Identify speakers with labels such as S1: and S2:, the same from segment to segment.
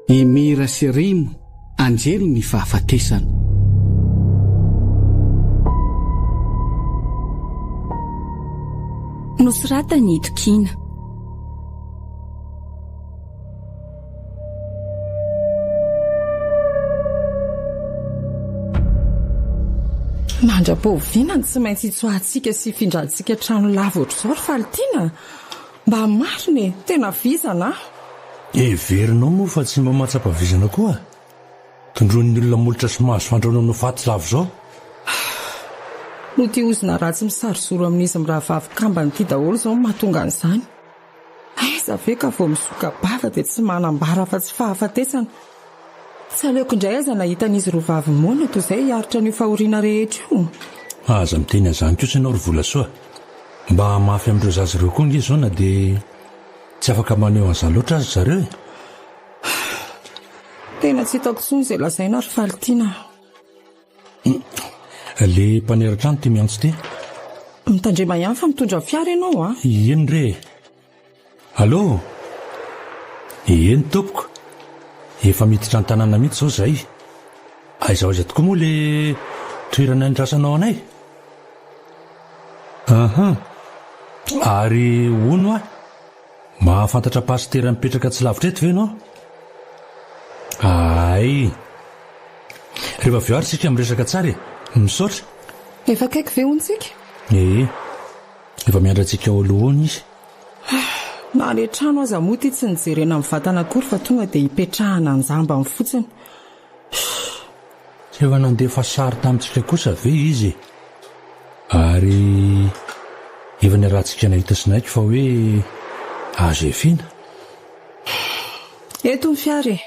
S1: I Mira sy Rimo, anjely ny fahafatesana.
S2: Nosoratan'i Itokiana.
S3: Mandra-pahoviana no tsy maintsy hitsoahantsika sy hifindrantsika trano lava ohatr'izao ry Falitiana? Mba marina e! Tena vizana aho.
S4: Heverinao moa fa tsy mba mahatsapa vizana koa? Tondroin'ny olona molotra sy mahazo fandrahonana ho faty lava izao.
S3: Noho ity ozona ratsy misarizoro amin'izy mirahavavy kambana ity daholo izao no mahatonga an'izany. Aiza ve ka vao misoka-bava dia tsy manambara afa-tsy fahafatesana. Tsy aleoko indray aza nahita an'izy roavavy moana toy izay hiaritra an'io fahoriana rehetra io.
S4: Aza miteny an'izany kosa ianao ry Volasoa. Mba mafy amin'ireo zaza ireo koa ange izao na dia tsy afaka maneho an'izany loatra aza zareo e.
S3: Tena tsy hitako intsony izay lazaina ry Falitiana a.
S4: Le mpanera trano ty miantso ty.
S3: Mitandrema ihany fa mitondra fiara ianao a.
S4: Eny re e. Allô? Eny tompoko. Efa miditra an-tanàna mihitsy izao izahay. Aiza ho aiza tokoa moa le toerana andrasanao anay? Aha. Ary hono hoa, mahafantatra pasitera mipetraka tsy lavitra eto ve ianao? Hay. Rehefa avy eo ary isika miresaka tsara e! Misaotra!
S3: Efa akaiky ve hono tsika?
S4: Ee, efa miandry antsika ao aloha ao izy.
S3: Na any an-trano aza moa ity tsy nijerena mivantana akory fa tonga dia ipetrahana an-jambany fotsiny.
S4: Tsy efa nandefa sary tamintsika kosa ve izy e? Ary efa niarahantsika nahita sy naiky fa hoe azo ihafiana.
S3: Eto ny fiara e!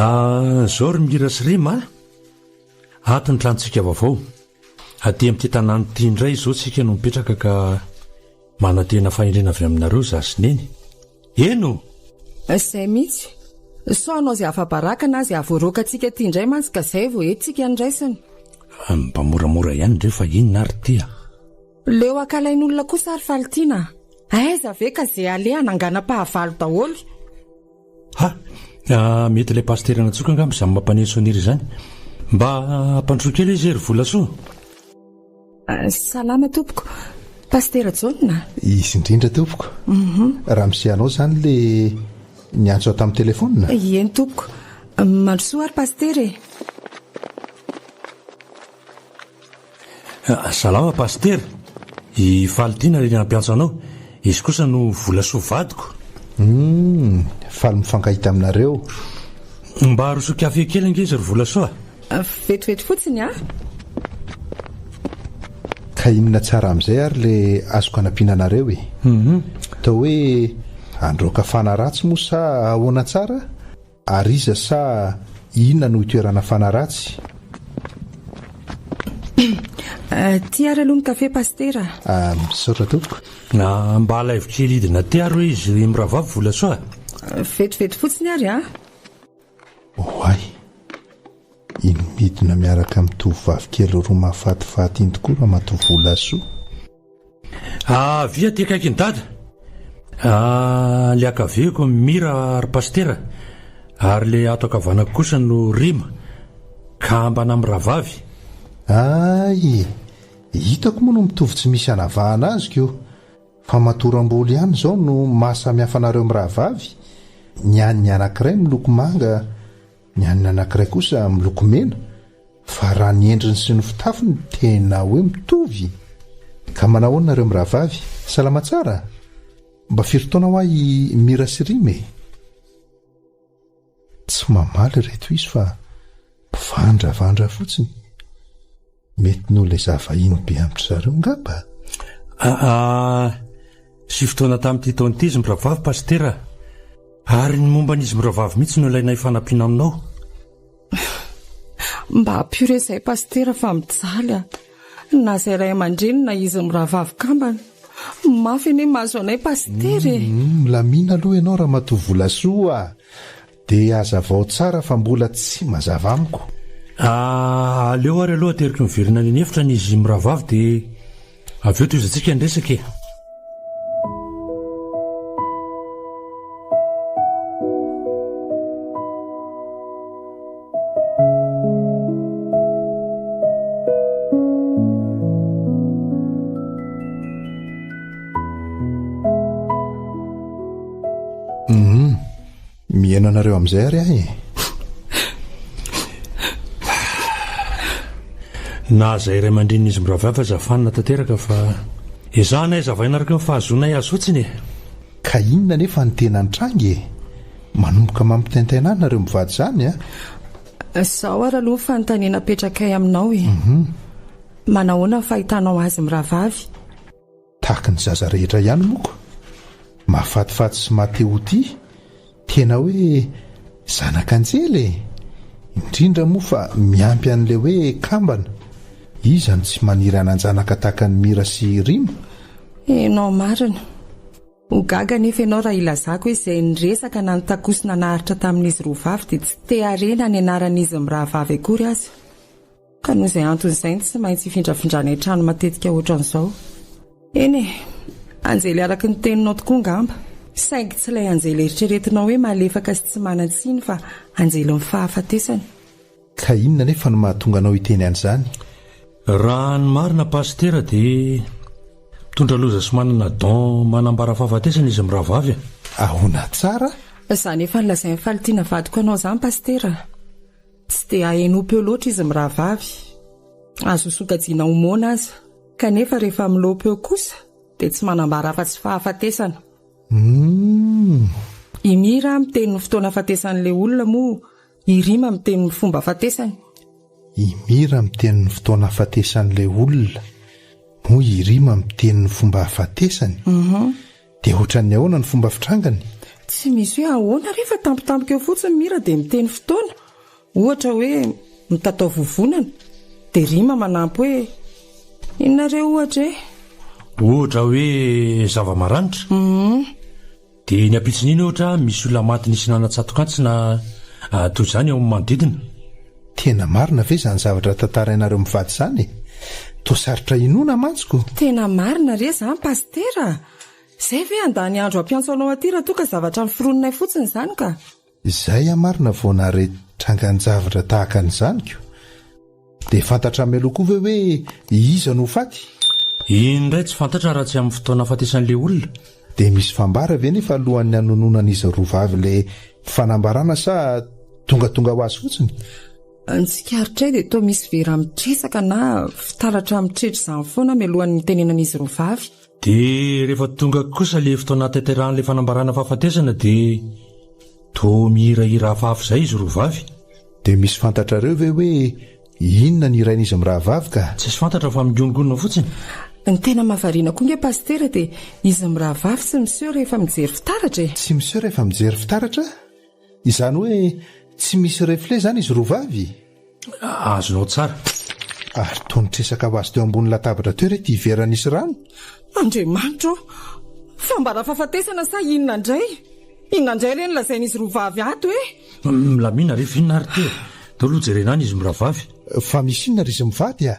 S4: Ah, zao ry Mira sy Rima a! Ato ny tranontsika vaovao. Aty amin'ity tanàna ity indray izao tsika no mipetraka ka manantena fahendrena avy aminareo za sy Neny. Eny o!
S3: Izay mihitsy. Sao hanao izay afa-baraka na izay hahavoaroaka antsika aty indray mantsy ka izay vao entintsika ny raisiny.
S4: Mba moramora ihany indreo fa inona ary ity a!
S3: Leo ankalain'olona kosa ary Falitiana a! Aiza ve ka izay aleha hananganam-pahavalo daholo.
S4: Ha! Mety ilay pasitera nantsoiko angamba izany mampaneno sonnerie izany. Mba ampandrosoy kely izy e ry Volasoa.
S3: Salama tompoko. Pasitera Jaona?
S5: Izy indrindra tompoko. Ramose anao izany le niantso ahy tamin'ny telefaonina?
S3: Eny tompoko. Mandrosoa ary Pasitera e.
S4: Salama Pasitera. I Falitiana ilay nampiantso anao. Izy kosa no Volasoa vadiko.
S5: Humm, faly mifankahita aminareo.
S4: Mba arosoy kafe kely ange izy ry Volasoa
S3: a. Vetivety fotsiny a.
S5: Ka inona tsara amin'izay ary le azoko anampiana anareo e? Atao hoe androaka fana ratsy moa sa ahoana tsara? Ary iza sa inona no itoerana fana ratsy?
S3: Ty ary aloha ny kafe Pasitera
S5: a. Misaotra tompoko.
S4: Mba alaivo kely hidina aty ary hoe izy mirahavavy Volasoa
S3: a. Vetivety fotsiny ary a.
S5: Oay! Iny midina miaraka amin'ny tovovavy kely roa mahafatifaty iny tokoa Ramatoa Volasoa.
S4: Avia aty akaikin'i Dada. Le ankaviako Mira ry Pasitera ary le ato ankavanako kosa no Rima, kambana amin'ny rahavavy.
S5: Hay! Hitako moa no mitovy tsy misy anavahana azy ko! Famatoram-bolo ihany izao no maha samihafa anareo mirahavavy, ny an'ny anankiray miloko manga, ny an'ny anankiray kosa miloko mena, fa raha ny endriny sy ny fitafiny tena hoe mitovy! Ka manahoana nareo mirahavavy? Salama tsara? Mba firy taona hoa i Mira sy Rima e? Tsy mamaly ireto izy fa mpivandravandra fotsiny. Mety noho ilay za vahiny be amin-dry zareo angamba?
S4: Aa, sy fotoana tamin'ity taona ity izy mirahavavy Pasitera. Ary ny momba an'izy mirahavavy mihitsy no ilainay fanampiana aminao.
S3: Mba ampio re izay Pasitera fa mijaly a! Na izay ray aman-dreny na izy mirahavavy kambana. Mafy anie mahazo anay Pasitera e!
S5: Milamina aloha ianao Ramatoa Volasoa a! Dia hazavao tsara fa mbola tsy mazava amiko.
S4: Ah, aleo ary aloha ateriko miverina any an'efitra ny izy mirahavavy dia avy eo tohizantsika ny resaka e!
S5: Hum, mihaino anareo amin'izay ary aho e.
S4: Na izay ray aman-drenin'izy mirahavavy aza fanina tanteraka fa ezahanay hazavaina araka ny fahazoanay azy fotsiny e.
S5: Ka inona anefa no tena nitranga e? Manomboka mampitaintaina ahy nareo mivady izany a!
S3: Izao ary aloha ny fanontaniana apetrakay aminao e. Manahoana ny fahitanao azy mirahavavy?
S5: Tahaka ny zaza rehetra ihany moko. Mahafatifaty sy maha-te-ho tia. Tena hoe zanak'anjely e! Indrindra moa fa miampy an'ilay hoe kambana. Iza no tsy maniry hanan-janaka tahaka an'i Mira sy Rima?
S3: Enao marina. Ho gaga anefa ianao raha ilazako hoe izay niresaka na nitakosina naharitra tamin'izy roavavy dia tsy te harena ny anaran'izy mirahavavy akory aza. Ka noho izay antony izay no tsy maintsy ifindrafindranay trano matetika ohatran'izao. Eny e! Anjely araka ny teninao tokoa angamba. Saingy tsy ilay anjely eritreretinao hoe malefaka sy tsy manan-tsiny fa anjelin'ny fahafatesana.
S5: Ka inona anefa no mahatonga anao hiteny an'izany?
S4: Raha ny marina Pasitera dia mitondra loza sy manana don manambara fahafatesana izy mirahavavy e!
S5: Ahoana tsara?
S3: Izany efa nolazain'i Falitiana vadiko anao izany Pasitera. Tsy dia ahenoam-peo loatra izy mirahavavy. Azo sokajiana ho moana aza. Kanefa rehefa miloa-peo kosa dia tsy manambara afa-tsy fahafatesana.
S5: Humm.
S3: I Mira miteny ny fotoana ahafatesan'ilay olona moa i Rima miteny ny fomba ahafatesany.
S5: I Mira miteny ny fotoana ahafatesan'ilay olona moa i Rima miteny ny fomba ahafatesany. Dia ohatran'ny ahoana ny fomba fitrangany?
S3: Tsy misy hoe ahoana re fa tampotampoka eo fotsiny Mira dia miteny fotoana. Ohatra hoe mitatao vovonana, dia Rima manampy hoe inona re ohatra e?
S4: Ohatra hoe zava-maranitra. Dia ny ampitson'iny ohatra misy olona maty nisy nanatsatokantsy na toy izany eo amin'ny manodidina.
S5: Tena marina ve izany zavatra tantarainareo mivady izany e? Toa sarotra inoana mantsy ko!
S3: Tena marina re izany Pasitera a! Izay ve handany andro hampiantso anao aty raha toa ka zavatra noforoninay fotsiny izany ka!
S5: Izay aho marina vao nahare trangan-javatra tahaka an'izany ko! Dia fantatra mialoha koa ve hoe iza no ho faty?
S4: Iny indray tsy fantatra raha tsy amin'ny fotoana ahafatesan'ilay olona.
S5: Dia misy fambara ve nefa alohan'ny hanononan'izy roa vavy ilay fanambarana sa tongatonga ho azy fotsiny?
S3: Ny tsikaritray dia toa misy vera mitresaka na fitaratra mitretra izany foana mialohan'ny hitenenan'izy roa vavy.
S4: Dia rehefa tonga kosa ilay fotoana hahatanterahan'ilay fanambarana fahafatesana dia toa mihirahira hafahafa izay izy roa vavy.
S5: Dia misy fantatrareo ve hoe inona ny hirain'izy mirahavavy ka?
S4: Tsisy fantatra fa migonongonona fotsiny.
S3: Ny tena mahavariana koa nge Pasitera dia izy mirahavavy tsy miseho rehefa mijery fitaratra e!
S5: Tsy miseho rehefa mijery fitaratra? Izany hoe tsy misy reflet izany izy roa vavy?
S4: Azonao tsara.
S5: Ary toa nitresaka ho azy teo ambony latabatra teo re ity vera nisy rano?
S3: Andriamanitra ô! Fambara fahafatesana sa inona indray? Inona indray re no lazain'izy roa vavy ato e?
S4: Milamina re fa inona ary ity e? Ndao aloha jerena any izy mirahavavy.
S5: Fa misy inona ry izy mivady a?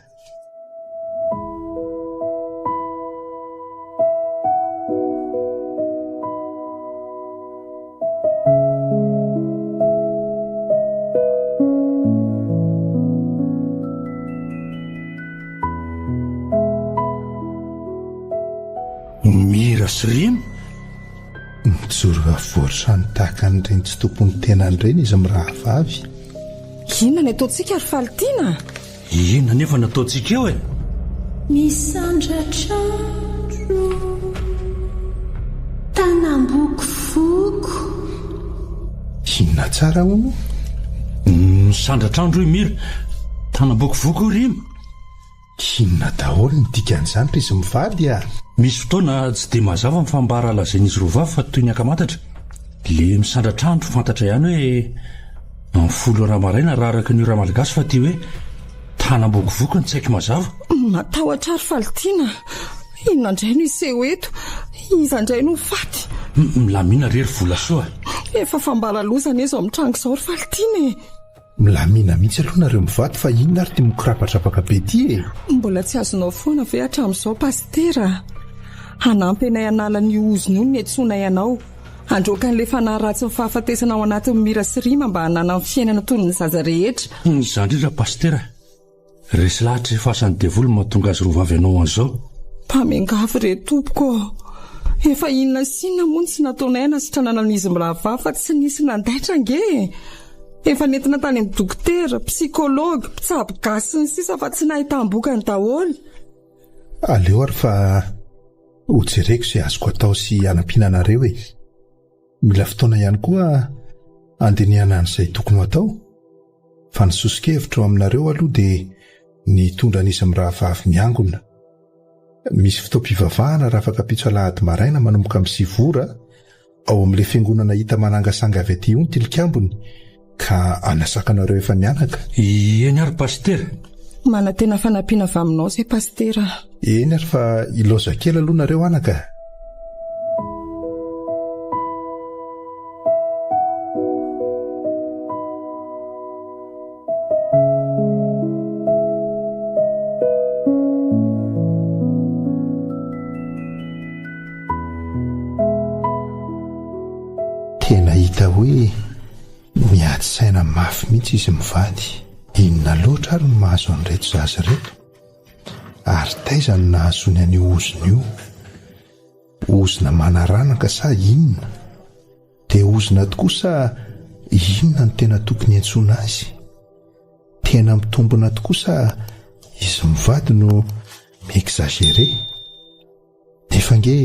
S4: Mira sy Rima?
S5: Mijoro afovoan-trano tahaka an'ireny tsy tompon'ny tenany ireny izy mirahavavy.
S3: Inona ny ataontsika ry Falitiana?
S4: Inona anefa no ataontsika eo e?
S2: Misandratr'andro, tanam-bokovoko.
S5: Inona tsara hono?
S4: Misandratr'andro hoy Mira, tanam-bokovoko hoy Rima.
S5: Inona daholo ny dikan'izany ry izy mivady a?
S4: Misy fotoana tsy dia mazava ny fambara lazain'izy roa vavy fa toy ny ankamantatra. Le misandratr'andro fantatra ihany hoe amin'ny folo ora maraina raha araka ny ora malagasy fa ty hoe tanam-bokovoko no tsy haiko mazava.
S3: Matahotra aho ry Falitiana. Inona indray no hiseho eto? Iza indray no ho faty?
S4: Milamina re ry Volasoa a!
S3: Efa fambara loza anie izao mitranga izao ry Falitiana e!
S5: Milamina mihitsy aloha nareo mivady fa inona ary ty mikirapatrapaka be ty e?
S3: Mbola tsy azonao foana ve hatramin'izao Pasitera? Hanampy anay hanala an'io ozona io ny niantsoanay anao. Handroaka an'ilay fanahy ratsin'ny fahafatesana ao anatin'i Mira sy Rima mba hananany fiainana toy ny zaza rehetra.
S4: Izany indrindra Pasitera. Resy lahatra izay fa asan'ny devoly no mahatonga azy roavavy hanao an'izao.
S3: Mpamiangavy re tompoko ô! Efa inona sy inona moa no tsy nataonay hanasitranana an'izy mirahavavy fa tsy nisy nandaitra ange e! Efa nentina tany amin'ny dokotera, psychologue, mpitsabo gasy sy ny sisa fa tsy nahitam-bokany daholo.
S5: Aleo ary fa hojereko izay azoko atao sy hanampiana anareo e! Mila fotoana ihany koa handinihana an'izay tokony ho atao. Fa ny soso-kevitro aminareo aloha dia ny hitondra an'izy mirahavavy miangona. Misy fotoam-pivavahana rafakampitso alahady maraina manomboka amin'ny sivy ora ao amin'ilay fiangonana hita manangasanga avy aty io ny tilikambony ka hanasaka anareo efa mianaka.
S4: Eny ary Pasitera.
S3: Manantena fanampiana avy aminao izay Pasitera.
S5: Eny ary fa ilaoza kely aloha nareo anaka. Tena hita hoe miady saina mafy mihitsy izy mivady. Inona loatra ary no mahazo an'ireto zaza ireto? Ary taiza no nahazoany an'io ozona io? Ozona manaranaka sa inona? Dia ozona tokoa sa inona no tena tokony hiantsoana azy? Tena mitombina tokoa sa izy mivady no mi-exagérer? Nefa ange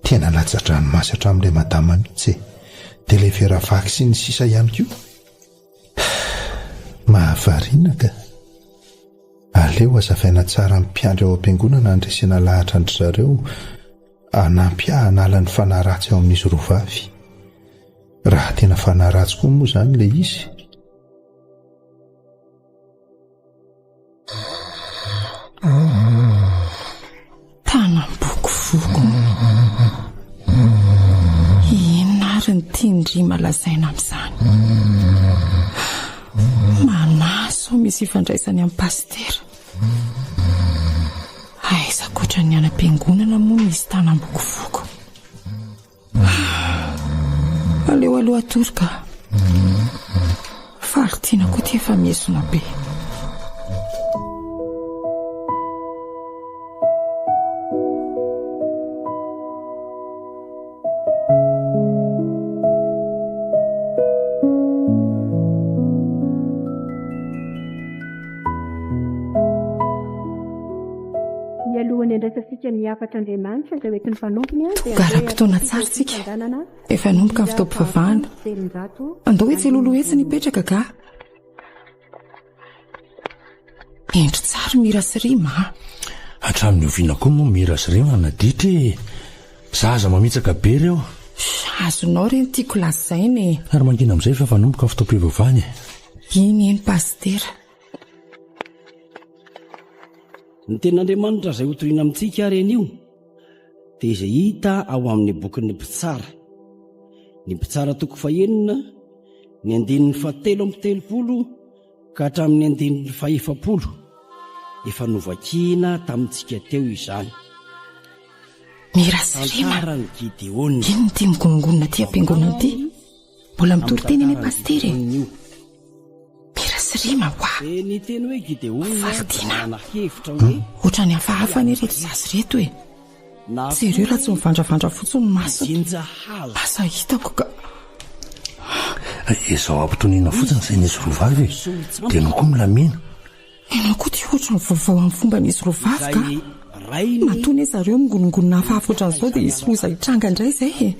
S5: tena latsa-dranomasy hatramin'ilay madama mihitsy e! Dia ilay vera vaky sy ny sisa ihany koa. Mahavariana ka! Aleo hazavaina tsara amin'ny mpiandry ao am-piangonana handresena lahatra an-dry zareo hanampy ahy hanala ny fanahy ratsy ao amin'izy roa vavy. Raha tena fanahy ratsy koa moa izany ilay izy.
S3: Tanam-bokovoko. Inona ary ny tian-dRima lazaina amin'izany? Manahy sao misy ifandraisany amin'i Pasitera. Aiza ankoatra ny any am-piangonana moa no hisy tanam-bokovoko? Aleo aloha hatory ka. Faly tiana koa ty efa miesona be.
S6: Mialohan'ny handraisantsika ny hafatr'Andriamanitra izay hoentin'ny mpanompony dia
S3: Tonga ara-potoana tsara isika. Efa hanomboka ny fotoam-pivavahana. Andao etsy alohaloha etsy ny hipetraka ka. Hendry tsara Mira sy Rima a.
S4: Hatramin'ny oviana koa moa Mira sy Rima naditra e? Zaza mamitsaka be ireo.
S3: Azonao re ny tiako lazaina e.
S4: Ary mangina amin'izay fa efa hanomboka ny fotoam-pivavahana e.
S3: Iny eny Pasitera.
S7: Ny tenin'Andriamanitra izay hotorina amintsika ary anio dia izay hita ao amin'ny bokin'ny Mpitsara. Ny Mpitsara toko fahenina, ny andininy fahatelo amby 30 ka hatramin'ny andininy fahefapolo. Efa novakina tamintsika teo izany.
S3: Mira sy Rima,
S7: Tantaran'i Gideona.
S3: inona ity migonongonona aty am-piangonana ity? Mbola mitory teny anie Pasitera e. Mira sy Rima hoa.
S7: Dia ny teny hoe Gideona dia
S3: Validina.
S7: manana hevitra hoe
S3: Ohatran'ny hafahafa anie ireto zaza ireto e.
S7: na
S3: Jereo raha tsy mivandravandra fotsiny ny masony.
S7: mpijinja hazo.
S3: Asa hitako ka.
S4: Ezao ampitoniana fotsiny izay nisy roa vavy e. Dia ianao koa milamina.
S3: Ianao koa ty ohatran'ny vaovao amin'ny fomban'izy roa vavy ka.
S7: Izay rainy
S3: Matoa anie zareo mingonongonona hafahafa ohatran'izao dia hisy loza hitranga indray izay e.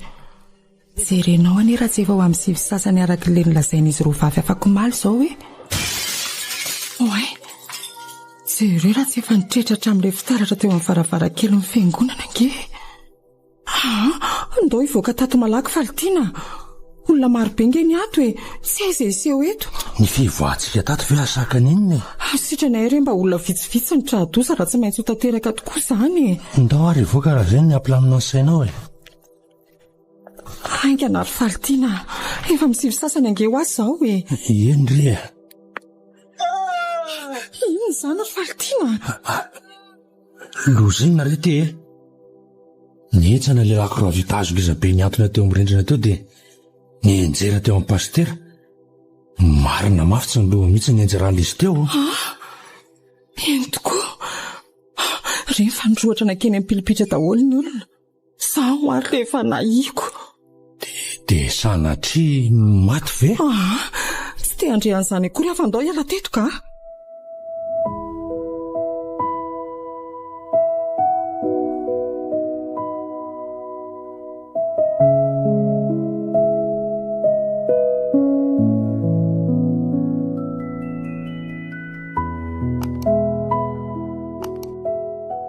S3: Jerenao anie raha tsy efa ho amin'ny sivy sy sasany araka ilay nolazain'izy roa vavy afak'omaly izao e! Oay! Jereo raha tsy efa nitretra hatramin'ilay fitaratra teo amin'ny varavarankelin'ny fiangonana ange e! Aa! Ndao hivoaka tato malaky Falitiana a! Olona maro be nge ny ato e! Tsy hay izay hiseho eto.
S4: Ny fivoahantsika tato ve hahasakana inona
S3: e? Sitranay re mba olona vitsivitsy no tra-doza raha tsy maintsy ho tanteraka tokoa izany e!
S4: Ndao ary hivoaka raha izay no hampilamina ny sainao e!
S3: Haingana ry Falitiana a! Efa misivy sasany ange ho ahy izao e!
S4: Eny re e!
S3: Inona izany ry Falitiana
S4: a? Loza inona re ty e? Nihentsana ilay lakroa vita hazo ngeza be nihantona teo amin'ny rindrina teo dia nianjera teo amin'ny pasitera. Marina mafy tsy ny loha mihitsy nianjeran'izy teo.
S3: Ah! Eny tokoa. Re fa nirohotra nankeny amin'ny pilipitra daholo ny olona. Izaho ary ilay efa nahiko.
S4: Dia sanatria maty ve?
S3: Ah, tsy te handre an'izany akory aho fa ndao hiala teto ka.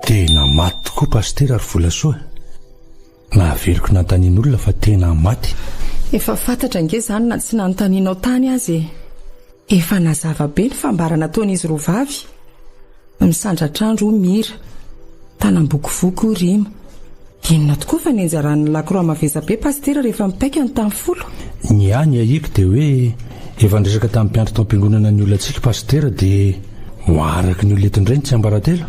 S4: Tena maty tokoa Pasitera ry Volasoa. Nahaveriko nanontanian'olona fa tena maty.
S3: Efa fantatra ange izany na tsy nanontanianao tany aza e. Efa nazava be ny fambara nataon'izy roavavy. Misandratr'andro hoy Mira. Tanam-bokovoko hoy Rima. Inona tokoa fa nianjaran'ny lakroa mavesa-be Pasitera rehefa mipaika ny tany folo.
S4: Ny ahy ny ahiako dia hoe efa niresaka tamin'ny mpiandry tao am-piangonana ny olona antsika Pasitera dia ho araka ny olona eto indray ny tsiambaratelo.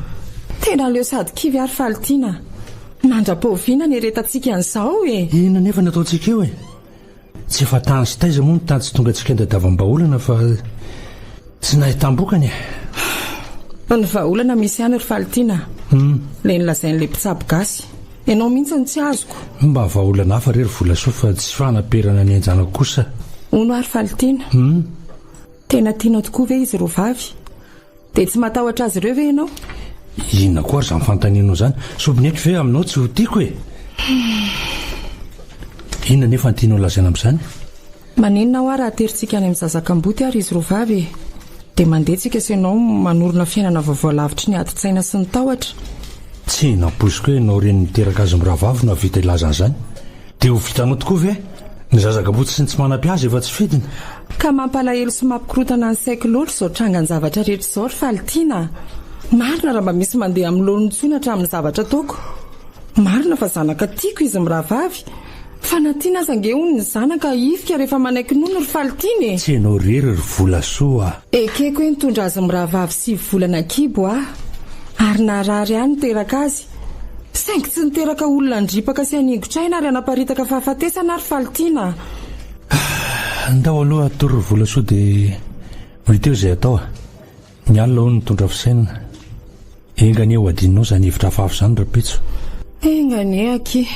S3: Tena leo sady kivy ary Falitiana a! Mandra-pahoviana ny eretantsika an'izao e!
S4: Inona anefa ny ataontsika eo e? Tsy efa tany sy taiza moa ny tany tsy tonga antsika nitadiavam-bahaolana fa tsy nahitam-bokany e!
S3: Ny vahaolana misy ihany ry Falitiana a! Ilay nolazain'ilay mpitsabo gasy. Ianao mihitsy no tsy azoko.
S4: Mba vahaolana hafa re ry Volasoa fa tsy fanaperana ny ain-janako kosa.
S3: Hono ary Falitiana? Tena tianao tokoa ve izy roavavy? Dia tsy matahotra azy ireo ve ianao?
S4: Inona koa ary izany fanontanianao izany? Sombiniaiko ve aminao tsy ho tiako e? Inona anefa no tianao lazaina amin'izany?
S3: Maninona hoa raha aterintsika any amin'ny zaza kamboty ary izy roavavy e? Dia mandeha tsika sy ianao manorina fiainana vaovao lavitry ny adin-tsaina sy ny tahotra.
S4: Tsy nampoiziko hoe ianao reny niteraka azy mirahavavy no hahavita hilaza an'izany. Dia ho vitanao tokoa ve? Ny zaza kamboty sy ny tsy manam-pihaza efa tsy fidiny.
S3: Ka mampalahelo sy mampikorontana ny saiko loatra izao trangan-javatra rehetra izao ry Falitiana a! Marina raha mba misy mandeha amin'ny laoniny intsony hatramin'ny zavatra ataoko. Marina fa zanaka tiako izy mirahavavy. Fa na tiana aza ange hono ny zanaka hifika rehefa manaiky nono ry Falitiana e!
S4: Tsy ianao irery ry Volasoa a!
S3: Ekeko hoe nitondra azy mirahavavy 9 volana an-kibo aho. Ary naharary ahy niteraka azy. Saingy tsy niteraka olona handripaka sy haningotra aina ary hanaparitaka fahafatesana aho ry Falitiana a!
S4: Ndao aloha hatory ry Volasoa dia ho hita eo izay atao a! Ny alina hono mitondra fisainana. Enga anie ho adinonao izany hevitra hafahafa izany rahampitso.
S3: Enga anie akia.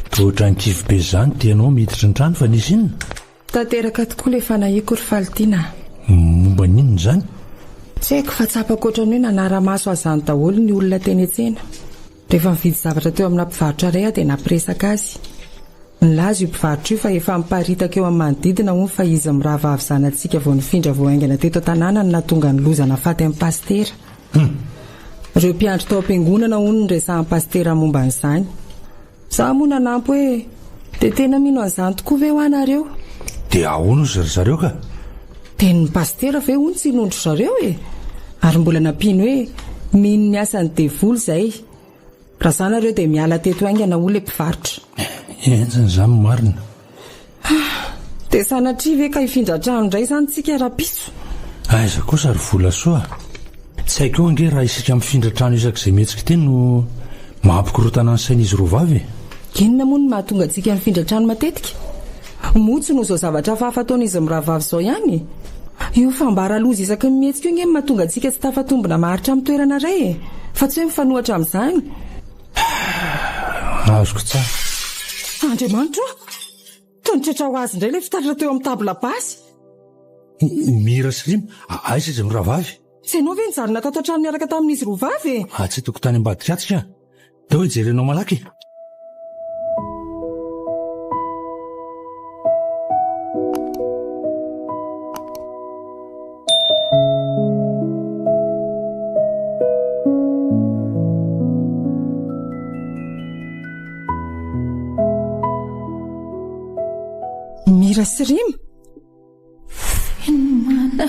S4: Toa ohatran'ny kivy be izany ity ianao miditra ny trano fa nisy inona?
S3: Tanteraka tokoa ilay fanahiako ry Falitiana a!
S4: Momba ny inona izany?
S3: Tsy haiko fa tsapako ohatran'ny hoe nanara-maso azy izany daholo ny olona teny an-tsena. Rehefa nividy zavatra teo amina mpivarotra iray aho dia nampiresaka azy. Nilaza io mpivarotra io fa efa miparitaka eo amin'ny manodidina hono fa izy mirahavavy zanatsika vao nifindra vao haingana teto an-tanàna no nahatonga ny loza nahafaty an'i Pasitera. Ireo mpiandry tao am-piangonana hono niresahan'i Pasitera momba an'izany. Izaho moa nanampy hoe, Dia tena mino an'izany tokoa ve hoa nareo?
S4: Dia ahoana ozy ry zareo ka?
S3: Tenin'ny Pasitera ve hono tsy inoan-dry zareo e? Ary mbola nampiany hoe, Mino ny asan'ny devoly izay. Raha za nareo dia miala teto haingana hoy ilay mpivarotra.
S4: Henjana izany marina.
S3: Dia sanatria ve ka hifindra trano indray izany tsika rahampitso?
S4: Aiza kosa ry Volasoa a! Tsy haiko eo ange raha isika mifindra trano isak'izay mihetsika ity no mampikorontana ny sain'izy roavavy e!
S3: Inona moa no mahatonga antsika mifindra trano matetika? Moa tsy noho izao zavatra hafahafa ataon'izy mirahavavy izao ihany e? Io fambara loza isaky ny mihetsika io ange no mahatonga antsika tsy tafatombina maharitra amin'ny toerana iray e! Fa tsy hoe mifanohitra amin'izany.
S4: Azoko tsara.
S3: Andriamanitra o! Toa nitratra ho azy indray ilay fitaratra teo amin'ny table basy.
S4: Mira sy Rima, aiza izy mirahavavy?
S3: Tsy ianao ve nijanona tato an-trano niaraka tamin'izy roa vavy e?
S4: Atsy tokotany ambadika atsy ka. Ndao hijerenao malaky e.
S3: Mira sy Rima?
S2: Feno manana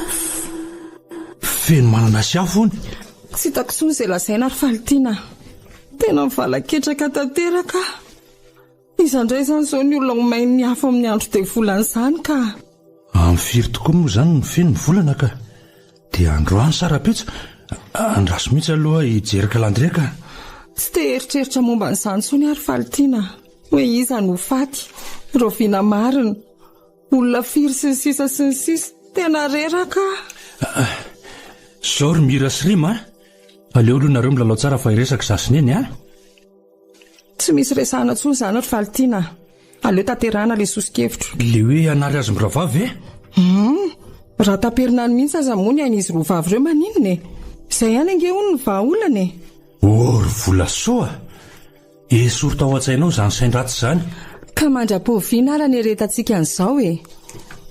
S2: afo.
S4: Feno manana sy afo hono.
S3: Tsy hitako intsony izay lazaina ry Falitiana. Tena mivalaketraka tanteraka aho. Iza indray izany izao ny olona ho main'ny afo amin'ny andro devolana izany ka?
S4: Amin'ny firy tokoa moa izany no feno ny volana ka? Dia androany sa rahampitso? Andraso mihitsy aloha hijery calendrier ka!
S3: Tsy te hieritreritra momba an'izany intsony aho ry Falitiana, hoe iza no ho faty, rahoviana marina, olona firy sy ny sisa sy ny sisa. Tena reraka aho.
S4: Zao ry Mira sy Rima a! Aleo aloha nareo milalao tsara fa hiresaka izaho sy Neny a!
S3: Tsy misy resahana intsony izany ry Falitiana a! Aleo tanterahana ilay soso-kevitro.
S4: Ilay hoe hanary azy mirahavavy ve?
S3: Hum! Raha taperina any mihitsy aza moa ny ain'izy roa vavy ireo maninona e? Izay ihany ange hono ny vahaolana e!
S4: Oh ry Volasoa a! Esory tao an-tsainao izany sain-dratsy izany.
S3: Ka mandra-poviana ary haneretantsika an'izao e?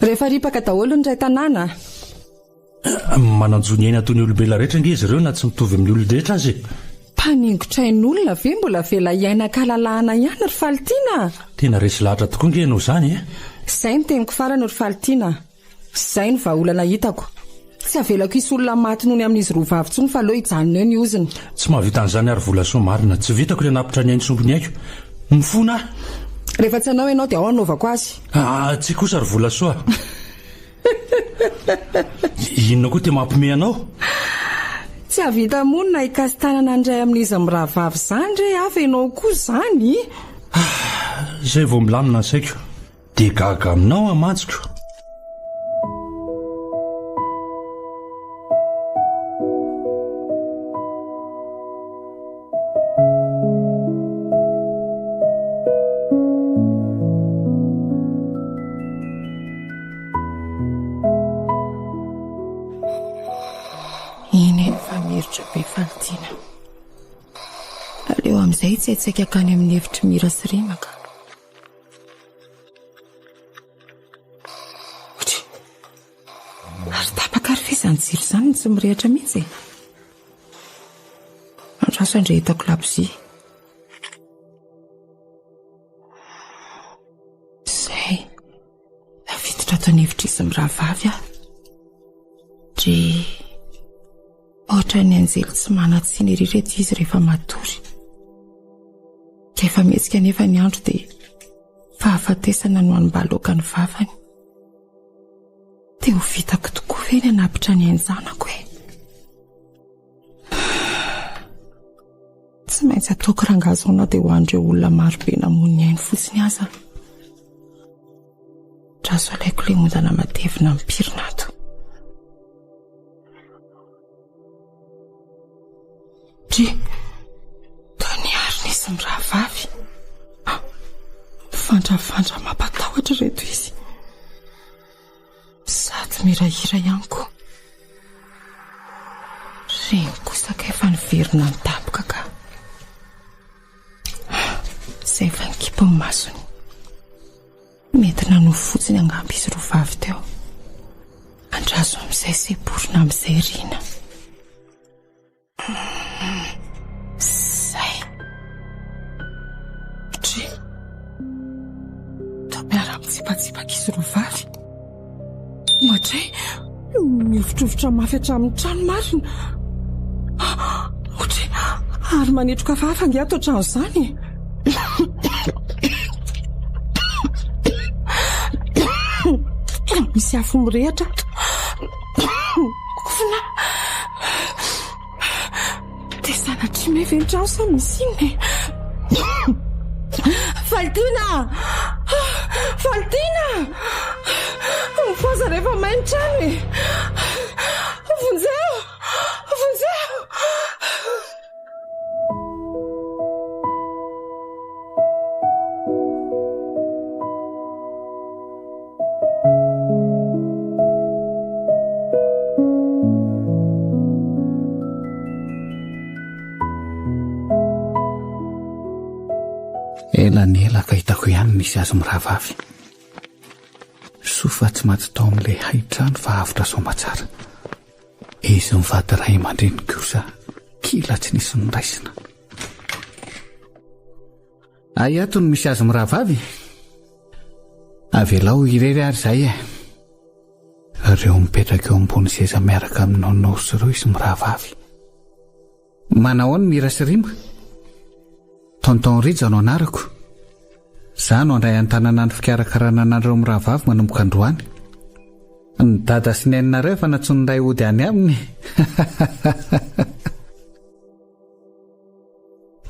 S3: Rehefa ripaka daholo ny iray tanàna a!
S4: Manan-jo ny aina toy ny olombelona rehetra ange izy ireo na tsy mitovy amin'ny olon-drehetra aza e!
S3: Mpaningotra ain'olona ve mbola avela hiaina an-kalalahana ihany ry Falitiana a!
S4: Tena resy lahatra tokoa ange ianao izany e!
S3: Izay no teniko farany ry Falitiana a! Izay no vahaolana hitako. Tsy avelako hisy olona maty noho ny amin'izy roa vavy intsony fa aleo hijanona eo ny ozona.
S4: Tsy mahavita an'izany aho ry Volasoa marina. Tsy vitako ny hanapitra ny ainy sombiny aiko. Mifona aho!
S3: Rehefa tsy hanao ianao dia ao hanaovako azy.
S4: Aa, tsia kosa ry Volasoa. Inona koa ty mampime anao?
S3: Tsy hahavita hamono na hikasi-tanana ny iray amin'izy mirahavavy izany re hafa ianao koa izany?
S4: Izay vao milamina ny saiko. Dia gaga aminao aho mantsy ko.
S3: Eny eny fa miherotra be Falitiana. Aleo amin'izay hitsaitsaika hankany amin'ny efitr'i Mira sy Rima ka. Otry. Ary tapaka ary ve izany jiro izany no tsy mirehitra mihitsy e? Andraso andrehetako labozia. Izay. Tafiditra ato an'efitr'izy mirahavavy aho. Dry. Ohatran'ny anjely tsy manan-tsiny ery ireto izy rehefa matory. Rehefa mihetsika anefa ny andro dia fahafatesana no anmbaloaka ny vavany. Te ho vitako tokoa ve ny hanapitra ny ain-janako e? Tsy maintsy ataoko rangahy izao na dia ho an'ireo olona marobe namoy ny ainy fotsiny aza. Draso alaiko ilay ondana matevina mipirina ato. Dry, toa niarina izy mirahavavy. Mivandravandra mampatahotra ireto izy. Sady mirahira ihany koa. Reny kosa kay fa niverina nidaboka ka. Izay efa nikipy ny masony. Mety nanofy fotsiny angamba izy roa vavy teo. Andraso amin'izay seporina amin'izay Rina. Zay. Dry. Toa miara-mitsipatsipaka izy roa vavy. Ohatray, mihovitrovitra mafy hatramin'ny trano marina. Ohatray, ary manetroka hafahafa ange ato an-trano izany e. Misy afo mirehitra ato. Kofona. Dia sanatria may ve ny trano sa misy inona e? Falitiana! Falitiana! Mifohaza rehefa may ny trano e! Vonjeo! Vonjeo!
S1: Ela ny ela ka hitako ihany nisy azy mirahavavy. Soa fa tsy maty tao amin'ilay hain-trano fa avotra soamatsara. Izy mivady ray aman-dreny kosa kila tsy nisy noraisina. Ay ato no misy azy mirahavavy? Avelao irery ary izay e. Ireo mipetraka eo ambony seza miaraka amin'i Nonous ireo izy mirahavavy. Manahoana Mira sy Rima? Tonton Rija no anarako. Za no handray an-tanana ny fikarakarana anareo mirahavavy manomboka androany. Ny dada sy neninareo efa nantsoin'ny ray hody any aminy.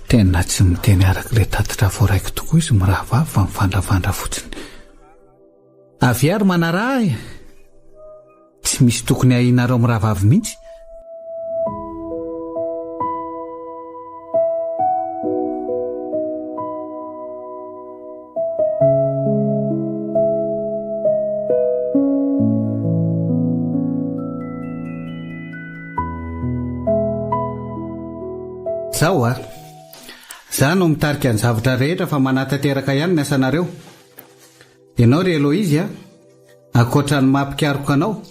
S1: Tena tsy miteny araka ilay tatitra voaraiko tokoa izy mirahavavy fa mivandravandra fotsiny. Avia ary manaraha ahy. Tsy misy tokony ahianareo mirahavavy mihitsy. Zao a! Za no mitarika ny zavatra rehetra fa manatanteraka ihany ny asanareo. Ianao ry Eloise a! Ankoatra ny maha mpikaroka anao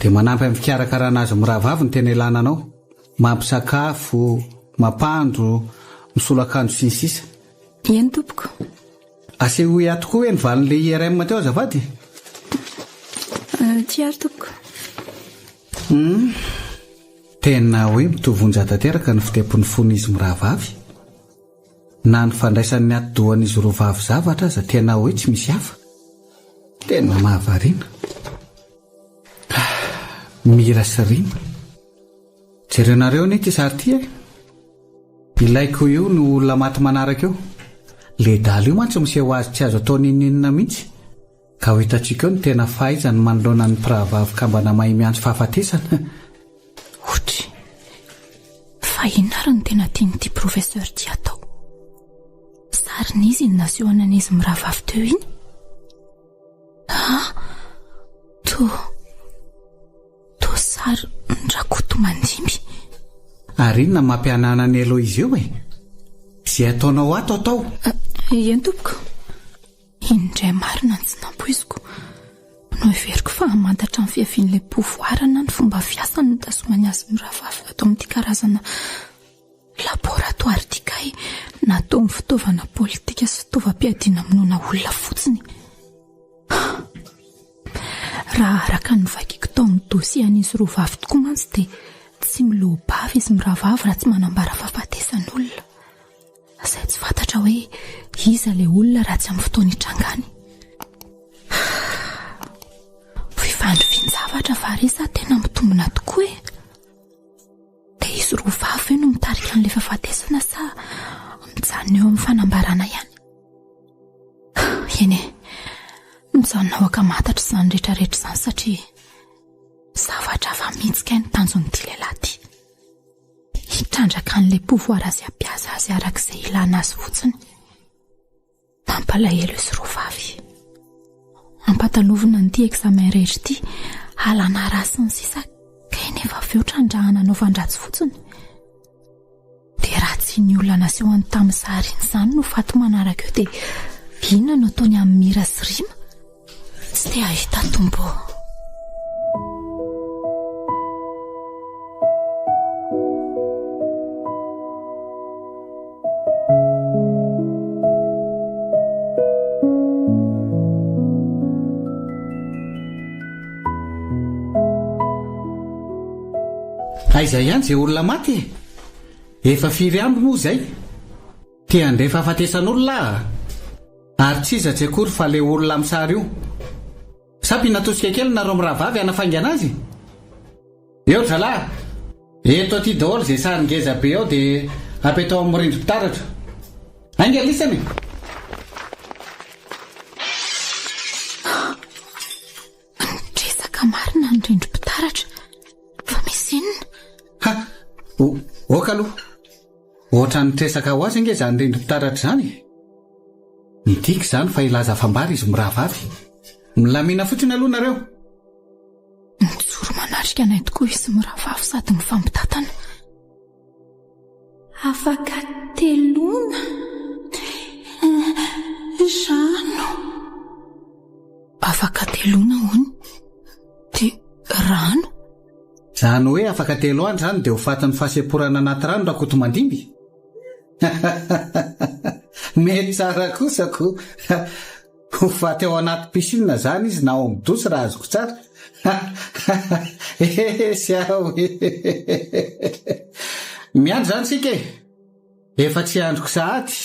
S1: dia manampy amin'ny fikarakarana azy mirahavavy ny tena ilana anao, mampisakafo, mampandro, misolo akanjo sy ny sisa.
S2: Eny tompoko.
S1: Asehoy ato koa hoe ny valin'ilay IRM teo azafady.
S2: Tsia ary tompoko.
S1: Hum. Tena hoe mitovy onja tanteraka ny fitempon'ny fon'izy mirahavavy. Na ny fandraisan'ny atidohan'izy roa vavy zavatra aza tena hoe tsy misy hafa. Tena mahavariana. Ah, Mira sy Rima. Jerenareo anie ity sary ity e. Ilaiko io no olona maty manaraka eo. Ledala io mantsy miseho azy tsy azo atao n'inon'inona mihitsy. Ka ho hitantsika eo ny tena fahaizany manoloana ny mpirahavavy kambana mahay miantso fahafatesana.
S2: Otry. Fa inona ary no tena tian'ity professeur ity atao? Sarin'iza iny nasehony an'izy mirahavavy teo iny? Ah, toa toa sarin-dRakotomandimby.
S1: Ary inona mampihanahana an'i Eloise eo e? Izay ataonao ato atao.
S2: Eny tompoko. Iny indray marina no tsy nampoiziko. Noheveriko fa hamantatra ny fiavian'ilay pouvoir na ny fomba fiasany notazomany azy mirahavavy ato amin'ity karazana laboratoire ity kay natao ho fitaovana politika sy fitaovam-piadiana hamonoana olona fotsiny. Raha araka ny novakiako tao amin'ny dossier an'izy roa vavy tokoa mantsy dia tsy miloa-bava izy mirahavavy raha tsy manambara fahafatesan'olona. Izay tsy fantatra hoe iza ilay olona raha tsy amin'ny fotoana itrangany. Fifandrifian-javatra va re sa tena mitombina tokoa e? Dia izy roa vavy ve no mitarika an'ilay fahafatesana sa mijanona eo amin'ny fanambarana ihany? Eny e, mijanona ho ankamatatra izany rehetrarehetra izany satria zavatra hafa mihitsy kay ny tanjon'ity lehilahy ity. Hitrandraka an'ilay pouvoir azy hampiasa azy araka izay ilana azy fotsiny. Mampalahelo izy roa vavy. Ampatalovina an'ity examen rehetra ity, halana ra sy ny sisa kay nefa avy eo trandrahana anaovan-dratsy fotsiny. Dia raha tsy iny olona nasehony tamin'ny sary iny izany no faty manaraka eo dia inona no ataony amin'i Mira sy Rima? Tsy te hahita Tompo ô.
S1: Aiza ihany izay olona maty e? Efa firy andro moa izay? Te handre fahafatesan'olona aho a! Ary tsy iza tsy akory fa le olona am sary io. Sa mpinatosika kely nareo mirahavavy hanafaingana azy? Eo ry zalahy! Eto aty daholo ze sary ngeza be ao de apetao am rindrim-pitaratra. Ainga lisany e!
S2: Nitresaka marina ny rindrim-pitaratra. Fa misy inona?
S1: Ha! Ok aloha. Ohatran'ny nitresaka ho azy ange izany rindrim-pitaratra izany e! Midika izany fa hilaza fambara izy mirahavavy. Milamina fotsiny aloha nareo.
S2: Mijoro manatrika anay tokoa izy mirahavavy sady mifampitantana. Afaka telona. Rano. Afaka telona hono dia rano.
S1: Izany hoe afaka telo andro izany dia ho fatin'ny fahasemporana anaty rano Rakotomandimby? Mety tsara kosa ko! Ho faty ao anaty piscine izany izy na ao amin'ny douche raha azoko tsara. Esy aho e! Miandry izany isika e! Efa tsy andriko sahady.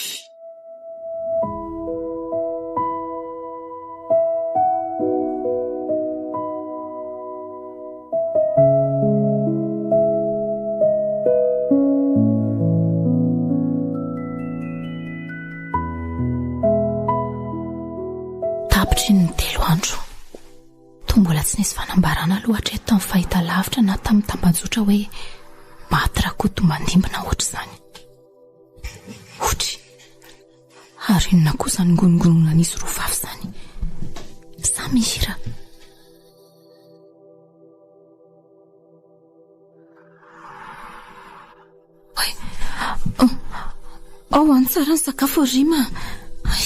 S2: Tapitry ny telo andro. Toa mbola tsy nisy fanambarana aloha hatreto tamin'ny fahitalavitra na tamin'ny tambajotra hoe maty Rakotomandimby na ohatr'izany. Hotry. Ary inona koa izany ngonongononan'izy roa vavy izany? Sa mihira? Ao any tsara ny sakafo Rima.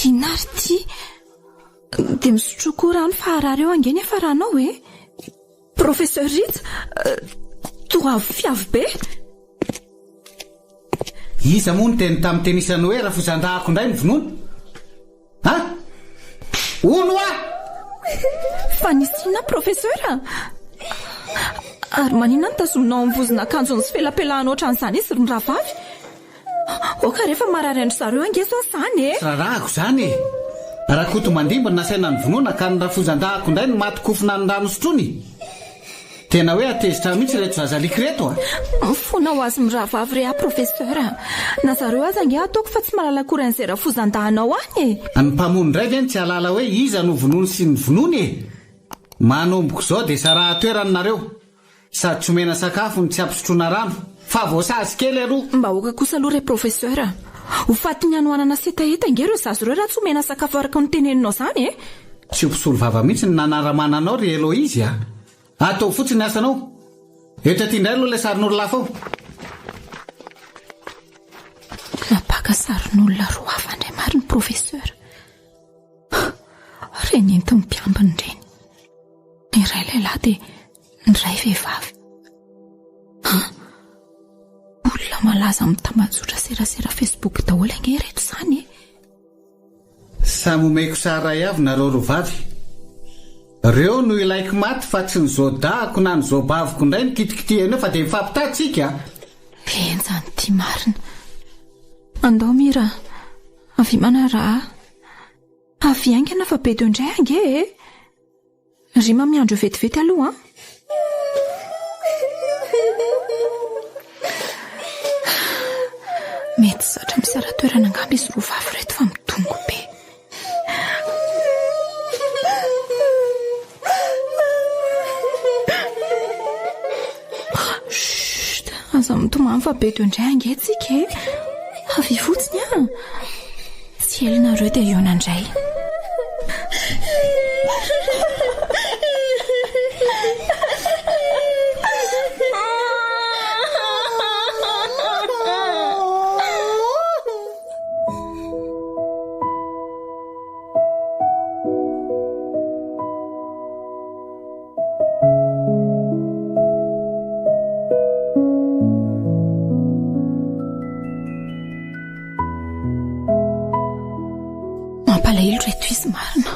S2: Inona ary ity? Dia misotroa koa rano fa harary eo ange ny hafaranao e. Professeur Rija, toa avo fiavo be.
S1: Iza moa niteny tamin'ny tenisany hoe rafozan-dahako indray no vonoina? Ha? Hono hoa!
S2: Fa nisy inona Professeur? Ary maninona no tazominao amin'ny vozon'akanjony sy felapelahany ohatran'izany izy ry mirahavavy? Aoka re fa marary an-dry zareo ange izao izany e!
S1: Tsy rarahako izany e! Rakotomandimby no nasaina novonoina ka ny rafozan-dahako indray no maty kofona ny rano sotroiny! Tena hoe hatezitra mihitsy ireto zazaliky ireto a!
S2: Mifona ho azy mirahavavy re aho Professeur a! Na zareo aza ange ataoko fa tsy mahalala akory an'izay rafozan-dahinao any e!
S1: Ny mpamono indray ve no tsy hahalala hoe iza no vonoiny sy ny vonoiny e! Manomboka izao dia sarahan-toerana nareo! Sady tsy omena sakafo no tsy ampisotroina rano fa voasazy kely aloha!
S2: Mba aoka kosa aloha re Professeur a! Ho fatin'ny hanoanana sy hetaheta ange ireo zaza ireo raha tsy omena sakafo araka ny teneninao izany e!
S1: Tsy ho mpisolo vava mihitsy ny nanaramana anao ry Eloise a! Ataovy fotsiny ny asanao! Eto aty indray aloha ilay sarin'olona hafa ao!
S2: Nampaka sarin'olona roa hafa indray marina Professeur. Ireny entin'ny mpiambina ireny. Ny iray lehilahy dia ny iray vehivavy. Han! Olona malaza amin'ny tambajotra serasera Facebook daholo ange ireto izany e!
S1: Samy omeko sary iray avy nareo roa vavy. Reo no ilaiko maty fa tsy ny zôdahako na ny zôbaviko indray no kitikitihana eo fa dia mifampitaha tsika a!
S2: Henjana ity marina. Andao Mira, avia manaraha. Avia haingana fa be teo indray ange e! Rima miandry eo vetivety aloha an! Mety zatra misara-toerana angamba izy roa vavy ireto fa midongy be. Chut! Aza mitomany fa be teo indray ange tsika e! Avia fotsiny an! Tsy ela nareo dia hihaona indray. Mampalahelo reto izy marina.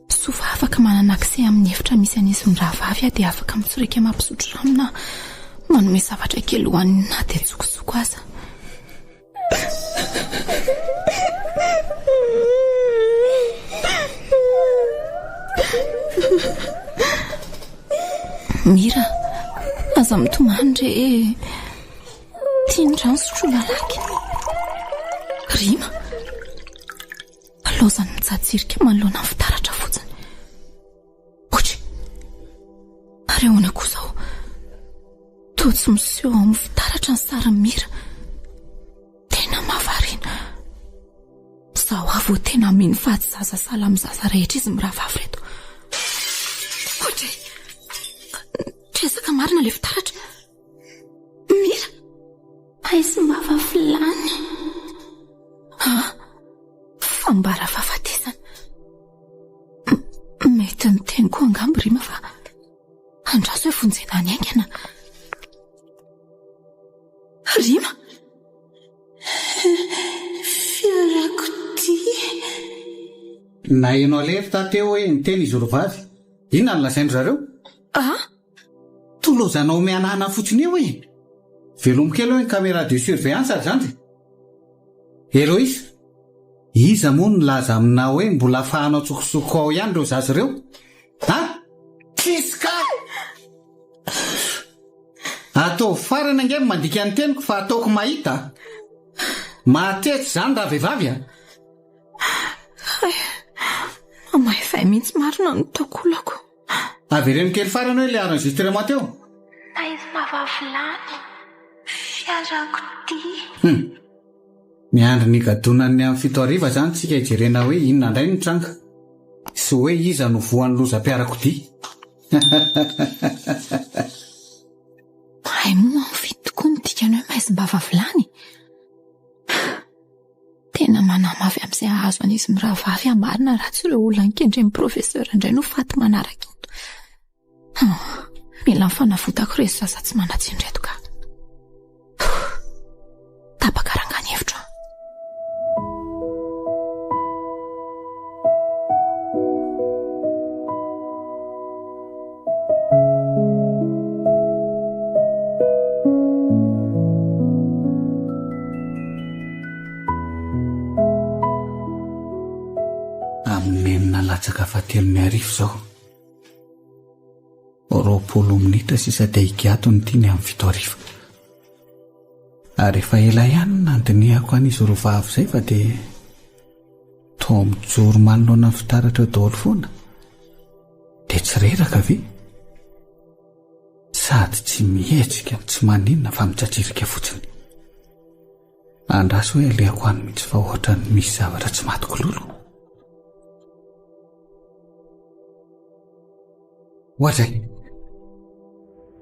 S2: Soa fa afaka manana accès amin'ny efitra misy an'izy mirahavavy aho dia afaka mitsorika mampisotro rano na manome zavatra kely hohaniny na dia tsokosoko aza. Mira, aza mitomany re e. Tiany rano sotroa malaky. Rima, laozany mitsatsirika manoloana ny fitaratra fotsiny. Otry! Ary ahoana koa izao? Toa tsy miseho ao amin'ny fitaratra ny sarin'i Mira. Tena mahavariana. Izao aho vao tena mino fa tsy zaza sahala amin'ny zaza rehetra izy mirahavavy ireto. Otry! Tresaka marina ilay fitaratra. Mira! Aiza mbava vilany? Ah! Fa. Fambara fahafatesana. Mety niteny koa angamba Rima fa andraso hoe vonjena any haingana. Rima!
S6: Fiarakodia.
S1: Naheno alerte aho teo hoe niteny izy roavavy. Inona no lazain-dry zareo?
S2: Ah?
S1: Tolozanao mihanahana fotsiny eo e! Velomy kely hoe ny caméra de surveillance ry zandry. Heloise, iza moa no nilaza aminao hoe mbola afahanao tsokosoko ao ihany ireo zaza ireo? Ha? Tsisy ka! Ataovy farany ange ny mandika ny teniko fa ataoko mahita a! Mahatetsy izany ravehivavy a!
S2: Hay, mamaivay mihitsy marina ny takolako.
S1: Avereno kely farany hoe ilay enregistrement teo.
S2: Maizina vavilany, fiarakodia.
S1: Hum. Miandry ny higadonan'ny amin'ny fito hariva izany tsika hijerena hoe inona indray no nitranga. Sy hoe iza no voan'ny lozam-piarakodia.
S2: Hay moa amin'ny fito tokoa no dikany hoe maizim-bava vilany e! Tena manahy mafy amin'izay hahazo an'izy mirahavavy aho marina raha tsy ireo olona nikendren'ny professeur indray no faty manaraka eto. Mila ny fanavotako ireto zaza tsy manan-tsiny ireto ka. Tapaka rangahy ny hevitro.
S1: Amin'ny enina latsaka fahatelon'ny hariva izao. 20 minitra sisa dia higatona ity ny amin'ny fito hariva. Ary efa ela ihany no nandinihako an'izy roa vavy izay fa dia toa mijoro manoloana ny fitaratra eo daholo foana. Dia tsy reraka ve? Sady tsy mihetsika no tsy maninona fa mitsatsirika fotsiny. Andraso hoe alehako any mihitsy fa ohatran'ny misy zavatra tsy matiko lolo. Ohatray.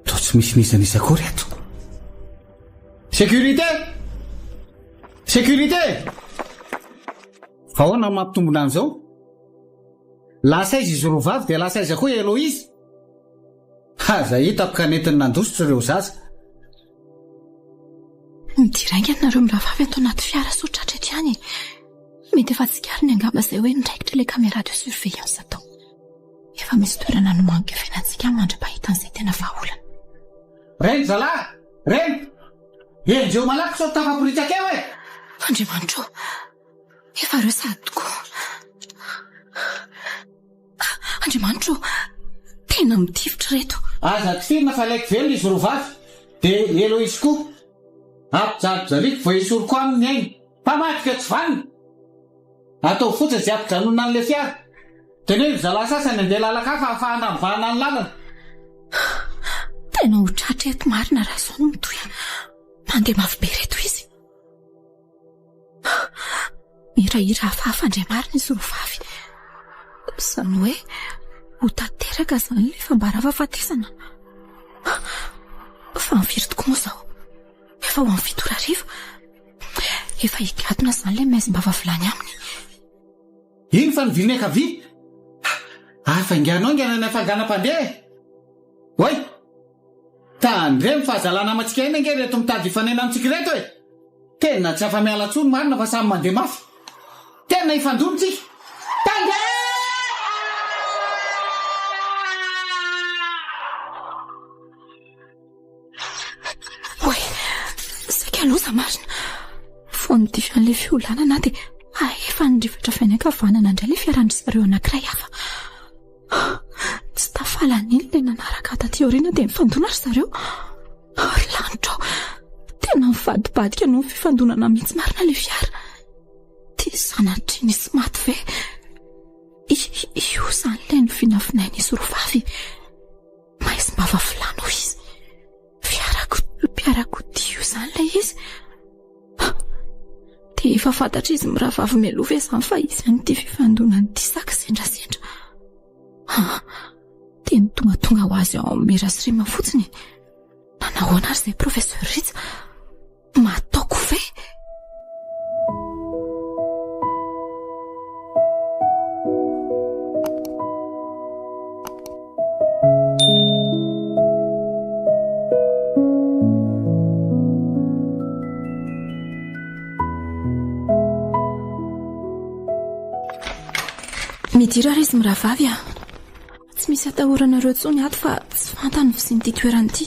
S1: Toa tsy misy n'iza n'iza akory ato. Sécurité! Sécurité! Fa ahoana no mampitombina an'izao? Lasa aiza izy roa vavy dia lasa aiza koa i Eloise? Aza hitako ka nentiny nandositra ireo zaza.
S2: Midira haingana nareo mirahavavy ato anaty fiara sao tratra eto ihany e. Mety efa tsikariny angamba izay hoe niraikitra ilay caméra de surveillance tao. Efa misy toerana nomaniko hiafenantsika mandra-pahita an'izay tena vahaolana.
S1: Reny zalahy! Reny! Enjeho malaky sao tafaporitsaka eo e!
S2: Andriamanitra ô! Efa ireo sahady tokoa. Andriamanitra ô! Tena mitifitra ireto.
S1: Aza tifirina fa alaiko velona izy roa vavy, dia Eloise koa. Ampijalijaliako vao esoriko aminy ny ainy. Mpamadika tsy vanona! Ataovy fotsiny izay hampijanonana an'ilay fiara. Teneno ry zalahy sasany handeha lalan-kafa hahafahana mivahana ny lalana.
S2: Tena ho tratra eto marina raha izao no mitohy. Mandeha mafy be ireto izy. Mihirahira hafahafa indray marina izy roa vavy. Izany hoe ho tanteraka izany ilay fambara fahafatesana. Fa ny firy tokoa moa izao? Efa ho amin'ny fito ora hariva. Efa higadona izany ilay maizim-bava vilany aminy.
S1: Iny fa ny vy miankavia. Hafaingano haingana ny hafainganam-pandeha e! Oay! Tandremo fa zalahy namantsika iny ange ireto mitady hifanena amintsika ireto e! Tena tsy afa-miala tsony marina fa samy mandeha mafy. Tena hifandona tsika. Tandremo!
S2: Oay! Saika loza marina. Vao nidify an'ilay fiolanana aho dia efa nirifatra avy any ankavanana indray ilay fiaran-dry zareo anankiray hafa. Tsy tafalan'iny ilay nanaraka ahy taty aoriana dia nifandona ry zareo. Ry lanitra ô! Tena nivadibadika noho ny fifandonana mihitsy marina ilay fiara. Dia sanatria nisy maty ve? Io izany ilay novinavinain'izy roa vavy. Maizim-bava vilany hoy izy. Fiarakodia io izany ilay izy. Dia efa fantatr'izy mirahavavy mialoha ve izany fa hisy an'ity fifandonana ity sa kisendrasendra? Ah, dia ny tongatonga ho azy ao amin'ny Mira sy Rima fotsiny e. Nanahoana ary izay Professeur Rija? Mataoko ve? Midira ary izy mirahavavy a! Tsy misy atahoranareo intsony ato fa tsy fantany ny fisian'ity toerana ity.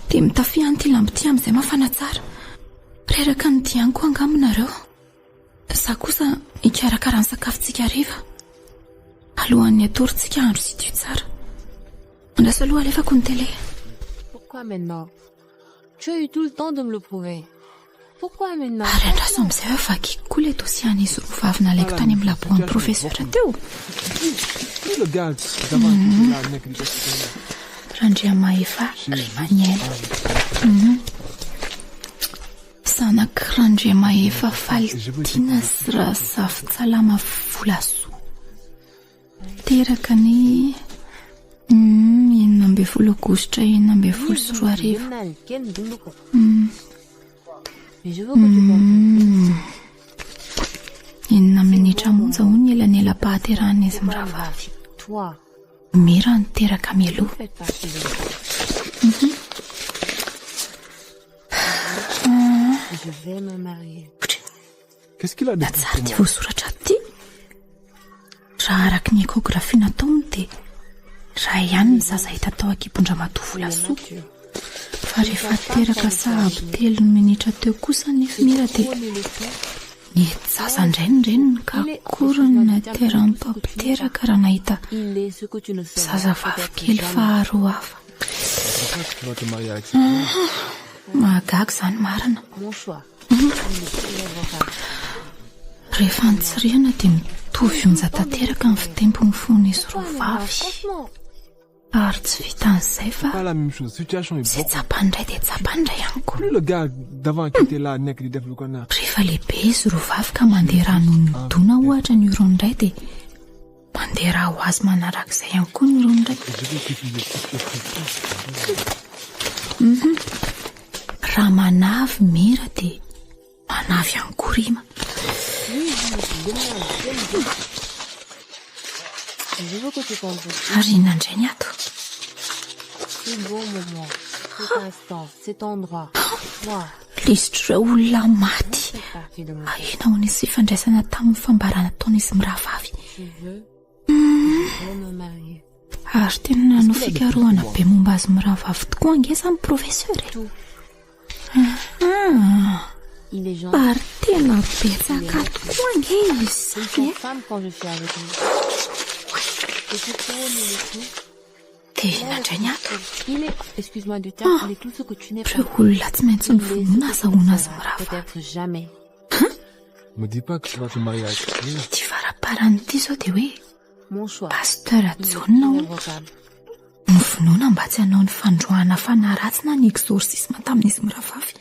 S2: Dia mitafia an'ity lamba ity amin'izay mafana tsara. Reraka ny dia ihany koa angamba nareo. Za kosa hikarakara ny sakafontsika hariva. Alohan'ny hatory tsika hahandro sy hidio tsara. Andraso aloha alefako ny télé.
S8: Pourquoi maintenant? Tu as eu tout le temps de me le prouver. Pourquoi maintenant?
S2: Ary andraso amin'izay hoe vakiko koa ilay dossier an'izy roa vavy nalaiko tany amin'ny laboan'ny professeur teo. Randriamahefa Rimaniaina. Zanak'i Randriamahefa Falitiana sy Razafintsalama Volasoa. Teraka ny 16 aogositra 2016. Enina minitra monja hono ny elanelam-pahaterahan'izy mirahavavy. Mira niteraka mialoha. Na tsara ity voasoratra ato ity. Raha araka ny échographie nataony dia iray ihany ny zaza hita tao an-kibon-dRamatoa Volasoa. Fa rehefa teraka sahabo telo minitra teo kosa anefa Mira dia nety zaza indray ny reniny ka akory ny nateran'ny mpampiteraka raha nahita zazavavy kely faharoa hafa. Mahagaga izany marina. Rehefa nitsirihana dia mitovy onja tanteraka ny fitempon'ny fon'izy roa vavy. Ary tsy vitan'izay fa izay tsapany indray dia tsapany indray ihany koa. Rehefa lehibe izy roa vavy ka mandeha rà noho ny dona ohatra ny orony iray dia mandeha rà ho azy manarak'izay ihany koa ny orony iray. Raha manavy mira dia manavy ihany koa rima. Ary inona indray ny ato? Lisitr'ireo olona maty ahiana ho nisy fifandraisana tamin'ny fambarana nataon'izy mirahavavy. Ary tena nanao fikarohana be momba azy mirahavavy tokoa ange izany professeur e. Ary tena betsaka tokoa ange izy izany e. Dia inona indray ny ato? Ah, ireo olona tsy maintsy novonoina azahoana azy mirahavavy. Ity faraparany ity izao dia hoe Pasteur Jaona hono novonoina mba tsy hanao ny fandroahana fanahy ratsy na ny exorcisme tamin'izy mirahavavy.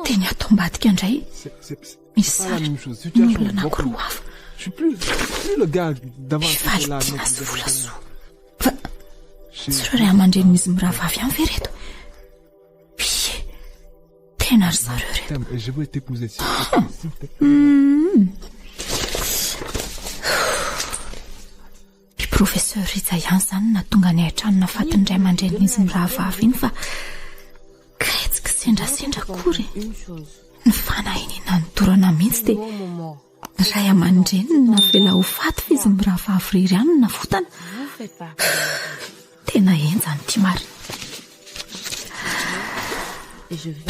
S2: Dia ny ato ambadika indray misy sary olona anankiroa hafa. Fifalitina sy Volasoa. Fa tsy ireo ray aman-drenin'izy mirahavavy ihany ve ireto? Ie, tena ry zareo ireto. I professeur Rija ihany izany no nahatonga ny hain-trano nahafaty ny ray aman-drenin'izy mirahavavy iny fa kay tsy kisendrasendra akory. Ny fanahinina nodorana mihitsy dia Ny ray aman-dreniny no navela ho faty fa izy mirahavavy irery ihany no navotana. Tena henjana ity marina.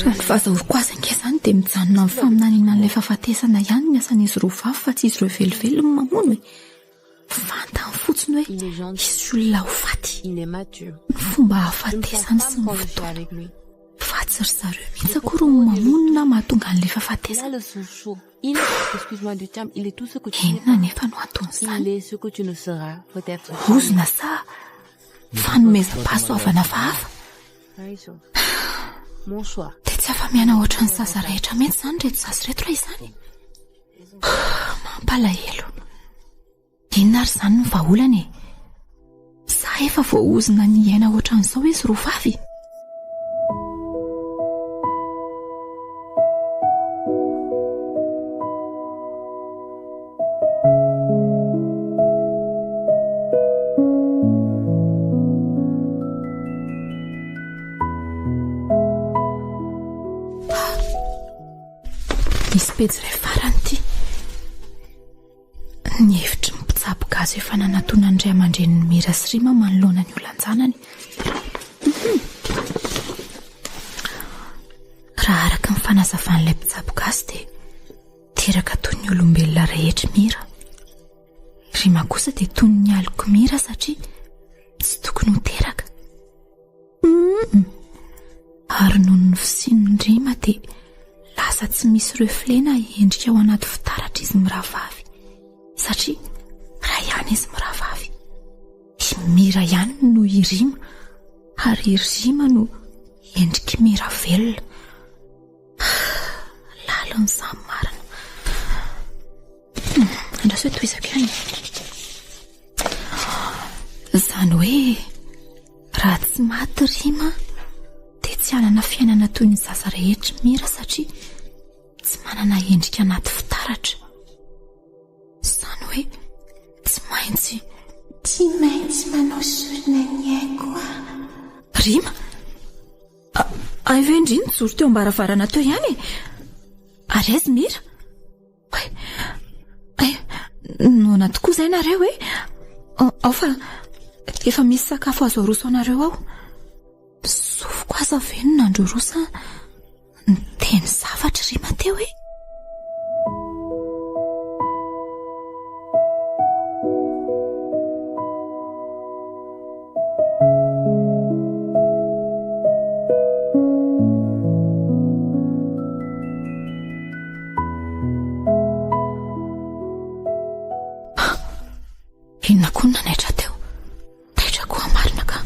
S2: Raha ny fahazahoako azy ange izany dia mijanona amin'ny faminaniana an'ilay fahafatesana ihany ny asan'izy roa vavy fa tsy izy ireo velively no mamono e. Fantany fotsiny hoe hisy olona ho faty, ny fomba hahafatesany sy ny fotoana. Fa tsy ry zareo mihitsy akory no mamono na mahatonga an'ilay fahafatesana. Inona anefa no anton'izany? Ozona sa fanomezam-pahasoavana hafahafa? Dia tsy afa-miaina ohatran'ny zaza rehetra mihitsy izany ireto zaza ireto raha izany? Mampalahelo. Inona ary izany no vahaolana e? Sa efa voaozona ny hiaina ohatran'izao izy roa vavy? pejy iray farany ity. Ny hevitry ny mpitsabo gasy efa nanatona ny ray aman-drenin'i Mira sy Rima manoloana ny olan-janany. Mhm. Raha araka ny fanazavan'ilay mpitsabo gasy dia teraka toy ny olombelona rehetra Mira. Rima kosa dia toy ny alok'i Mira satria tsy tokony ho teraka. Humm! Ary noho ny fisian'ny rima dia lasa tsy misy reflet na endrika ao anaty fitaratra izy mirahavavy satria iray ihany izy mirahavavy. I Mira ihany no i Rima ary i Rima no endrik'i Mira velona. Lalina izany marina. Andraso hoe tohizako ihany. Izany hoe raha tsy maty Rima dia tsy hanana fiainana toy ny zaza rehetra Mira satria tsy manana endrika anaty fitaratra. Izany hoe tsy maintsy.
S9: Tsy maintsy manao sorona ny aiko aho.
S2: Rima! Hay ve ndry nijoro teo am-baravarana teo ihany e? Ary aiza Mira? Oay, ay, noana tokoa izay nareo e? Ao fa efa misy sakafo azo aroso anareo ao. Sofiko aza ve no nandrorosa niteny zavatra ry Mateo e? Inona koa no nanaitra teo? Taitra koa marina ka.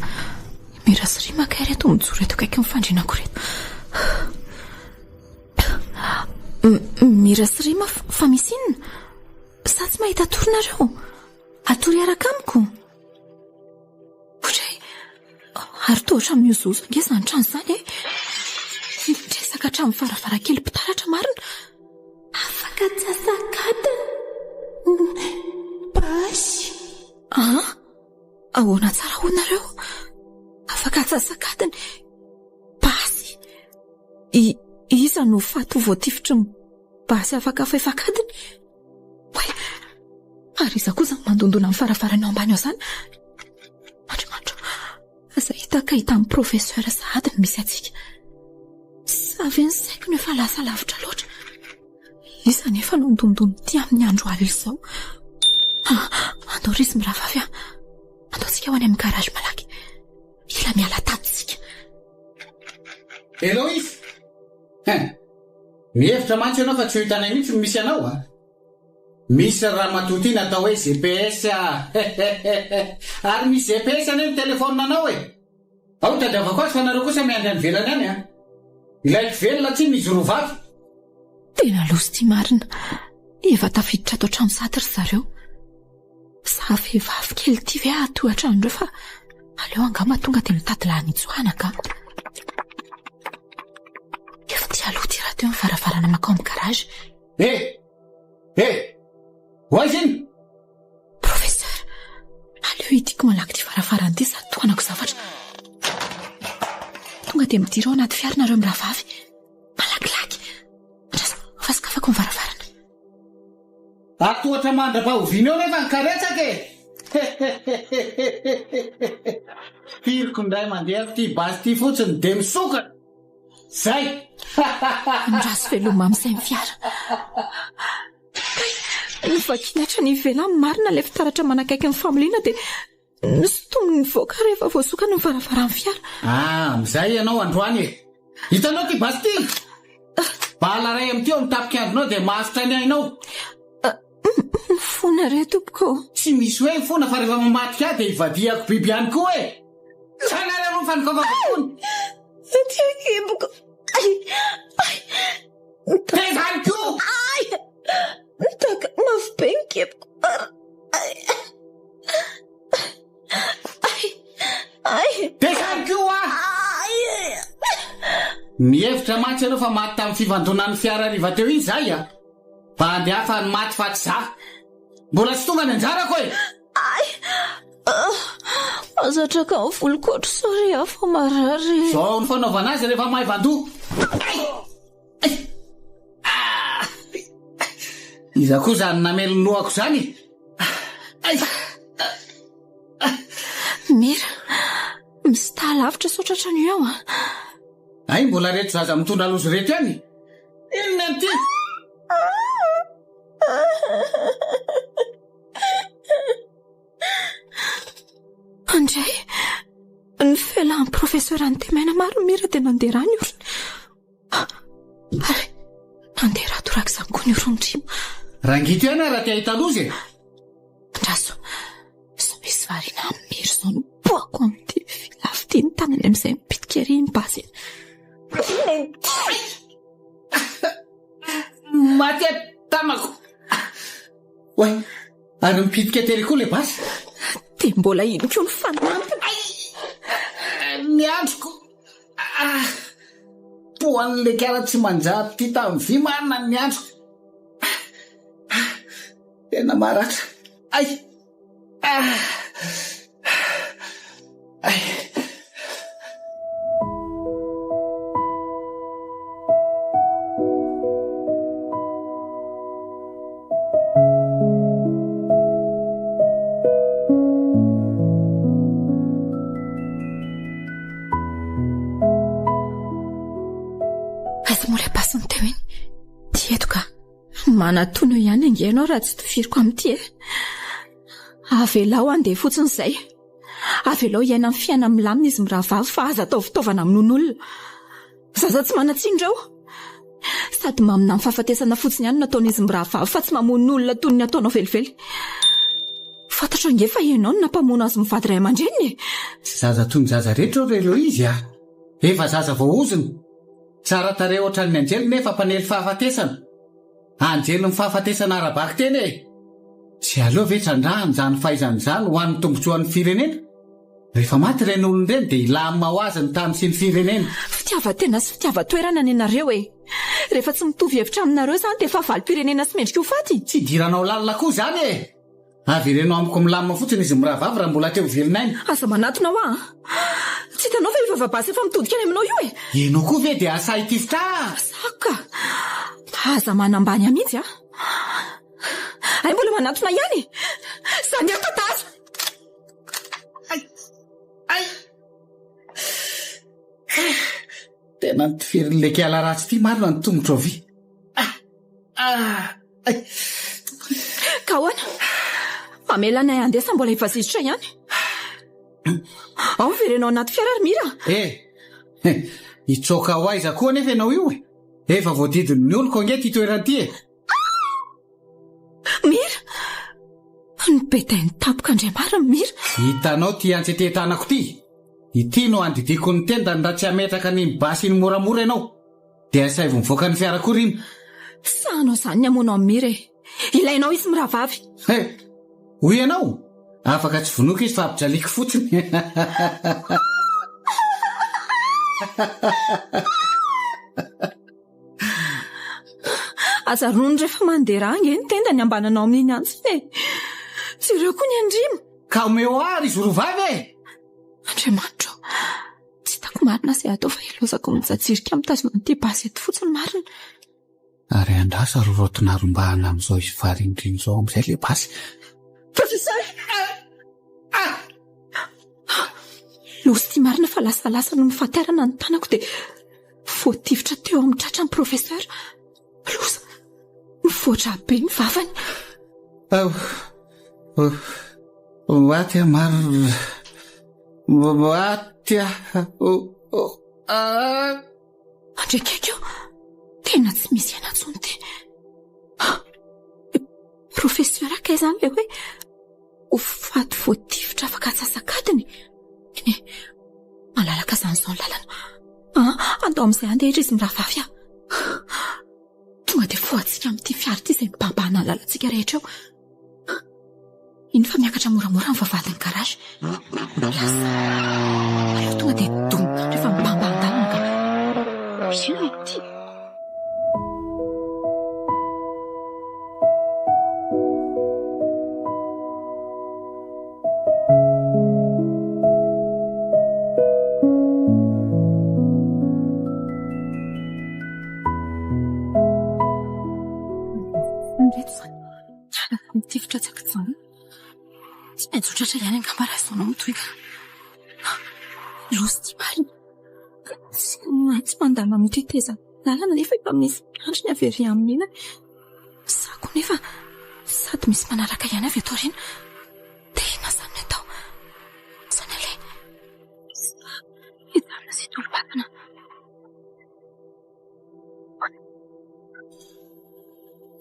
S2: Mira sy Rima kay reto mijoro eto akaikin'ny fandrianako reto. Mira sy Rima fa misy inona? Sa tsy mahita tory nareo? Hatory hiaraka amiko? Ohatray, ary toa ohatran'ny mihozohozo ange izany trano izany e! Nitresaka hatramin'ny varavarankely mpitaratra marina.
S9: Afaka antsasak'adiny ny basy.
S2: An? Ahoana tsara hoy nareo? Afaka antsasak'adiny. Basy. I, iza no faty ho voatifitry ny basy afaka fahefak'adiny? Oay! Ary iza koa izany mandondona amin'ny varavarana ao ambany ao izany? Andriamanitra ô! Aza hita ka hitan'ny professeur sahady ny misy antsika. Sa ve ny saiko no efa lasa lavitra loatra? Iza anefa no nidondona ity amin'ny andro alina izao? Ah, andao ry izy mirahavavy ah! Andao tsika ho any amin'ny garage malaky. Mila miala tato tsika.
S1: Eloise! Hein! Mihevitra mantsy ianao fa tsy ho hitanay mihitsy ny misy anao a! Misy ramatoa ity natao hoe GPS a! Hehehehe! Ary misy GPS anie ny telefaonina-nao e! Ao tadiavako azy fa nareo kosa miandry any ivelany any a! Ilaiko velona tsinona izy roa vavy!
S2: Tena loza ity marina! Efa tafiditra ato an-trano sahady ry zareo. Za vehivavy kely ity ve hahatohatra an'ireo fa aleo angamba tonga dia mitady lalana hitsoahana ka. Efa ty aloha ty rahateo ny varavarana mankao amin'ny garage.
S1: Eh! Eh! Ho aiza iny?
S2: Professeur, aleo hidiko malaky ity varavarana ity sady tohanako zavatra. Tonga dia midira ao anaty fiara nareo mirahavavy. Malakilaky. Andraso, fa sokafako ny varavarana.
S1: Atohatra mandra-pahoviana eo nefa ny karetsaka e! Hehehehehehe! Piriko indray mandeha ity basy ity fotsiny dia misokatra! Zay!
S2: Andraso veloma amin'izay ny fiara. Kay, novakiana hatrany ivelany marina ilay fitaratra manakaiky ny familiana dia Nosintominy nivoaka rehefa voasokany ny varavaran'ny fiara.
S1: Ah, amin'izay ianao androany e! Hitanao ity basy ity? Bala iray amin'ity eo amin'ny tapik'andronao dia mahasotra ny ainao.
S2: Mifona re tompoko ô.
S1: Tsy misy hoe mifona fa rehefa mamadika ahy dia ivadihako biby ihany koa e! Zany ary aloha ny fanokafako fony.
S9: Aty an-kiboko. Ay! Ay!
S1: Dia izany koa!
S9: Ay! Mitaka mafy be ny kiboko. Ay! Ay! Ay!
S1: Dia izany koa!
S9: Ay!
S1: Mihevitra mantsy ianao fa maty tamin'ny fifandonan'ny fiara hariva teo iny izahay a! Bandy hafa ny maty fa tsy za! Mbola tsy tonga ny anjarako e!
S9: Ay! Aza atraka ny voloko ohatr'izao ry hafa marary e!
S1: Izao no fanaovana azy rehefa maivan-doha! Ay! Ay! Ah! Iza koa izany namely ny lohako izany e? Ay!
S2: Mira, misitaha lavitra sao tratran'io eo an!
S1: Hay mbola reto zaza mitondra loza ireto ihany e! Inona ity?
S2: Andray, ny felahan'ny professeur Antemena maro Mira dia nandeha rà ny orony. Ary nandeha rà torak'izany koa ny oron'i Rima.
S1: Rangito ihany aho raha te hahita loza e!
S2: Andraso, sao misy variana amin'i Mira izao no poako amin'ity filafy ity ny tanany amin'izay mipitika ery ny basy.
S1: Maty aho tanako. Oay, ary mipitika tery koa ilay basy.
S2: Dia mbola iny koa ny fanampiny.
S1: Ay! Ny androko. Ah! Poan'ilay kara tsy manjary ity tamin'ny vy marina ny androko. Ah! Tena maratra. Ay! Ah! Ay!
S2: Aiza moa ilay basiny teo iny? Ty eto ka. Manatona eo ihany ange ianao raha tsy tifiriko amin'ity e. Avelao handeha fotsiny izay. Avelao hiaina ny fiainany milamina izy mirahavavy fa aza atao fitaovana hamonoana olona. Zaza tsy manan-tsiny ireo. Sady maminany fahafatesana fotsiny ihany no nataon'izy mirahavavy fa tsy mamono olona toy ny ataonao velively. Fantatro ange fa ianao no nampamono azy mivady ray aman-dreniny e!
S1: Tsy zaza toy ny zaza rehetra eo re ireo izy a! Efa zaza voaozona. Tsara tarehy ohatran'ny anjely nefa mpanely fahafatesana. Anjelin'ny fahafatesana ara-bakiteny e! Tsy aleo ve trandrahana izany fahaizana izany ho an'ny tombotsoan'ny firenena? Rehefa maty ireny olona ireny dia hilamina ho azy ny tany sy ny firenena.
S2: Fitiavan-tena sy fitiavan-toerana ny anareo e! Rehefa tsy mitovy hevitra aminareo izany dia fahavalom-pirenena sy mendrika ho faty?
S1: Tsy idiranao lalina koa izany e! Avereno amiko milamina fotsiny izy mirahavavy raha mbola te ho velona aina.
S2: Aza manatona hoa an! Tsy hitanao fa io vavabasy efa mitodika any aminao io e!
S1: Ianao koa ve dia hahasahy hitifitra ahy?
S2: Sahako ka! Aza manambany ahy mihitsy an! Hay mbola manatona ihany e! Zany aho tantara!
S1: Ay! Ay! Tena notifirin'ilay kiala ratsy ity marina ny tongotro havia. Ah! Ah! Ay!
S2: Ka ahoana? Mamela anay handeha sa mbola hivazizitra ihany? Ao mivereno ao anaty fiara ry Mira.
S1: Eh! Hitsoaka ho aiza koa anefa ianao io e? Efa voadidin'ny oloko ange ity toerana ity e!
S2: Mira! Nobetainy tampoka indray marina Mira.
S1: Hitanao ity antsetetanako ity? Ity no andidiako ny tendany raha tsy hametraka an'iny basy iny moramora ianao. Dia asaivo mivoaka ny fiara koa Rima.
S2: Tsy sahanao izany ny hamono an'i Mira e! Ilainao izy mirahavavy.
S1: He! Hoy ianao? Afaka tsy vonoiko izy fa ampijaliako fotsiny.
S2: Aza ronono rehefa mandeha rà ange ny tendany ambananao amin'iny antsiny e! Jereo koa ny an'i Rima.
S1: Ka omeo ahy ry izy roa vavy e!
S2: Andriamanitra ô! Tsy hitako marina izay atao fa ilaozako mijajirika mitazona an'ity basy eto fotsiny marina.
S1: Ary andraso ry Rotina rombahana amin'izao izy varindrina izao amin'izay ilay basy.
S2: Professeur! Loza ity marina fa lasalasa noho ny fahatairana ny tanako dia voatifitra teo amin'ny tratra ny professeur. Loza! Mivoatra be ny vavany.
S1: Maty aho marina. Maty aho.
S2: Andriakaiky io, tena tsy misy aina intsony ity. Professeur kay izany ilay hoe ho faty voatifitra afaka antsasak'adiny. Eny e, malalaka izany izao ny lalana. Ah, andao amin'izay handeha ery izy mirahavavy aho. Tonga dia fohantsika amin'ity fiara ity izay mibahambahana ny lalantsika rehetra eo. Iny fa miakatra moramora ny vavahadin'ny garage. Lasa. Aleo tonga dia domina rehefa mibahambaham-dalana ka. Inona ity? Ireto izany. Tsy maintsy ho tratra ihany angamba raha izao no mitohy ka. Loza ity marina. Tsy maintsy mandalo amin'ny tetezana lalana nefa efa misy andry ny avy ery amin'ny ilany. Za koa nefa sady misy manaraka ihany avy ato aoriana. Dia inona izany no atao? Izany aleha. Hijanona sy hitolo-batana.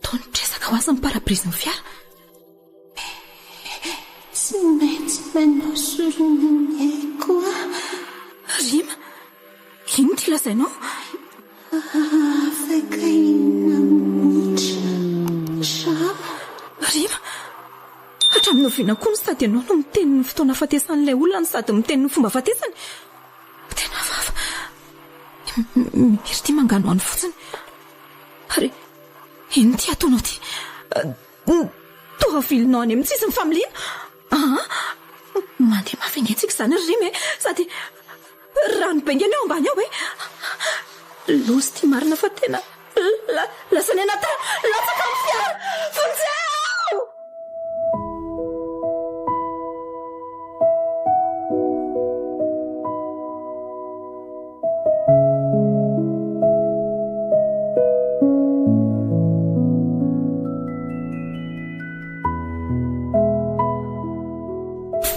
S2: Toa nitresaka ho azy ny pare-brise-n'ny fiara.
S9: Tsy maintsy manao sorona ny aiko aho.
S2: Rima, inona ity lazainao?
S9: Afaka enina minitra sahabo.
S2: Rima, hatramin'ny oviana koa no sady ianao no miteny ny fotoana ahafatesan'ilay olona no sady miteny ny fomba ahafatesany? Tena hafahafa. Miry ity manganohano fotsiny. Ary inona ity ataonao ity? Toa avilinao any amin'ny sisin'ny familiana. Aa! Mandeha mafy ange tsika izany ry Rima e! Sady rano be ange ny ao ambany ao e! Loza ity marina fa tena lasa any anaty rano, latsaka ny fiara! Vonjeo!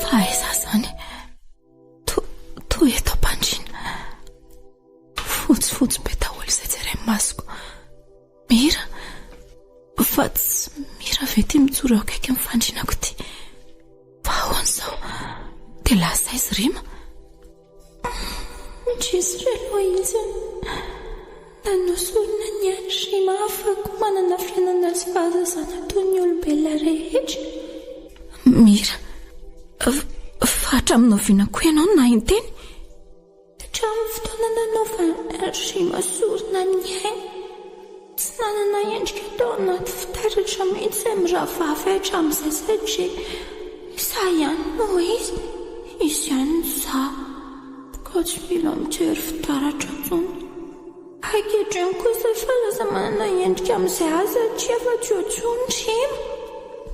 S2: Fa aiza izany? Toa eto am-pandriana. Fotsifotsy be daholo izay jeren'ny masoko. Mira? Fa tsy Mira ve ity mijoro eo akaikin'ny fandrianako ity? Fa ahoana izao? Dia lasa aiza Rima?
S9: Indrisy ry Eloise, nanao sorona ny ainy Rima ahafahako manana fiainana sy fahazazana toy ny olombelona rehetra.
S2: Mira, fa hatramin'ny oviana koa ianao no nahay niteny?
S9: Hatramin'ny fotoana nanaovan'i Rima sorona ny ainy, tsy nanana endrika tao anaty fitaratra mihitsy izay mirahavavy hatramin'izay satria izaho ihany no izy, izy ihany no izaho, ka tsy mila mijery fitaratra intsony. Ankehitriny kosa efa lasa manana endrika amin'izay ahy satria efa tsy eo intsony Rima.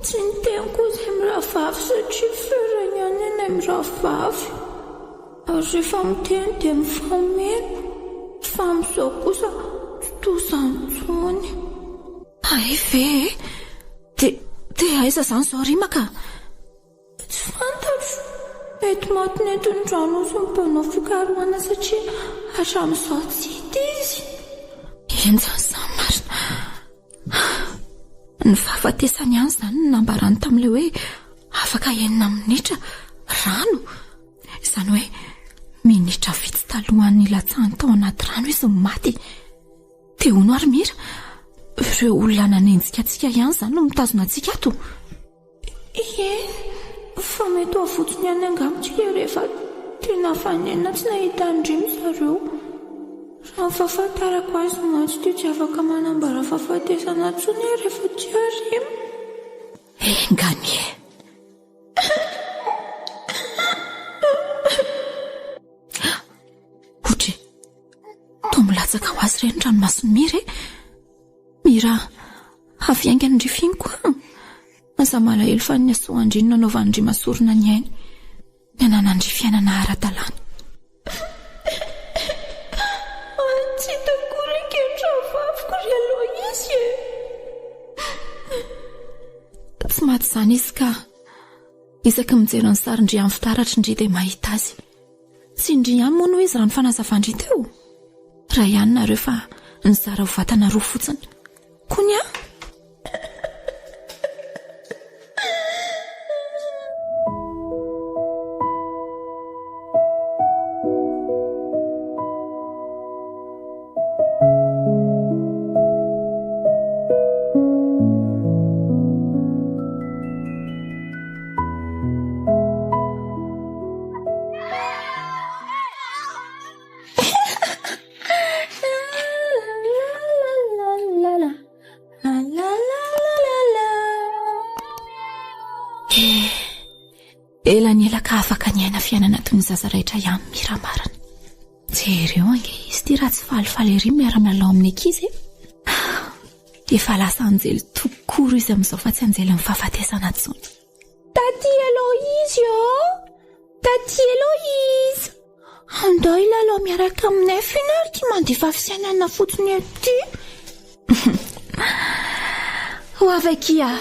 S9: Tsy niteny koa izay mirahavavy satria ferana ihany anay mirahavavy. Ary rehefa miteny dia mifameno, fa amin'izao kosa tsy toa izany intsony.
S2: Hay ve e! Dia, dia aiza izany izao Rima ka?
S9: Tsy fantatro. Mety maty nentin'ny rano sy ny mpanao fikarohana satria hatramin'izao tsy hita izy.
S2: Henjana izany marina. Ny fahafatesany ihany izany no nambarany tamin'ilay hoe afaka enina minitra, rano. Izany hoe minitra vitsy talohan'ny nilatsahany tao anaty rano izy no maty. Dia hono ary Mira, ireo olona nanenjika antsika ihany izany no mitazona antsika ato?
S9: Ie, fa mety ho avotsony ihany angamba tsika rehefa tena afa-nenina tsy nahita an-dRima zareo. Raha ny fahafantarako azy mantsy dia tsy afaka manambara fahafatesana intsony aho rehefa tsy eo Rima.
S2: Enga anie. Otry, toa milatsaka ho azy ireny ranomason'i Mira e. Mira, avy haingana ndry finiko an! Aza malahelo fa ny hasoan-dry no nanaovan'i Rima sorona ny ainy, ny hananandry fiainana ara-dalàna.
S9: Tsy hitako akory ange ny rahavaviko ry Aloïse e!
S2: Tsy maty izany izy ka. Isaky ny mijery ny sarin-dry amin'ny fitaratra ndry dia mahita azy. Tsy ndry ihany moa no izy raha ny fanazavan-dry teo? Iray ihany nareo fa nizara ho vatana roa fotsiny. Koa ny ahy? Ela ny ela ka afaka niaina fiainana toy ny zaza rehetra ihany Mira marina. Jereo ange izy ity raha tsy falifaly ery miara-milalao amin'ny ankizy e. Efa lasa anjely tokoa izy amin'izao fa tsy anjelin'ny fahafatesana intsony.
S9: Taty Eloise! Taty ô! Taty Eloise! Andao hilalao miaraka aminay f'inona ary ity mandefa fisainana fotsiny eto ity? Ho avy akia aho.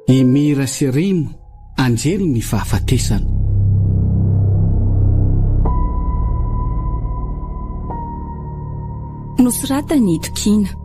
S1: I Mira sy Rimo, anjely ny fahafatesana.
S10: Nosoratan'i Itokiana.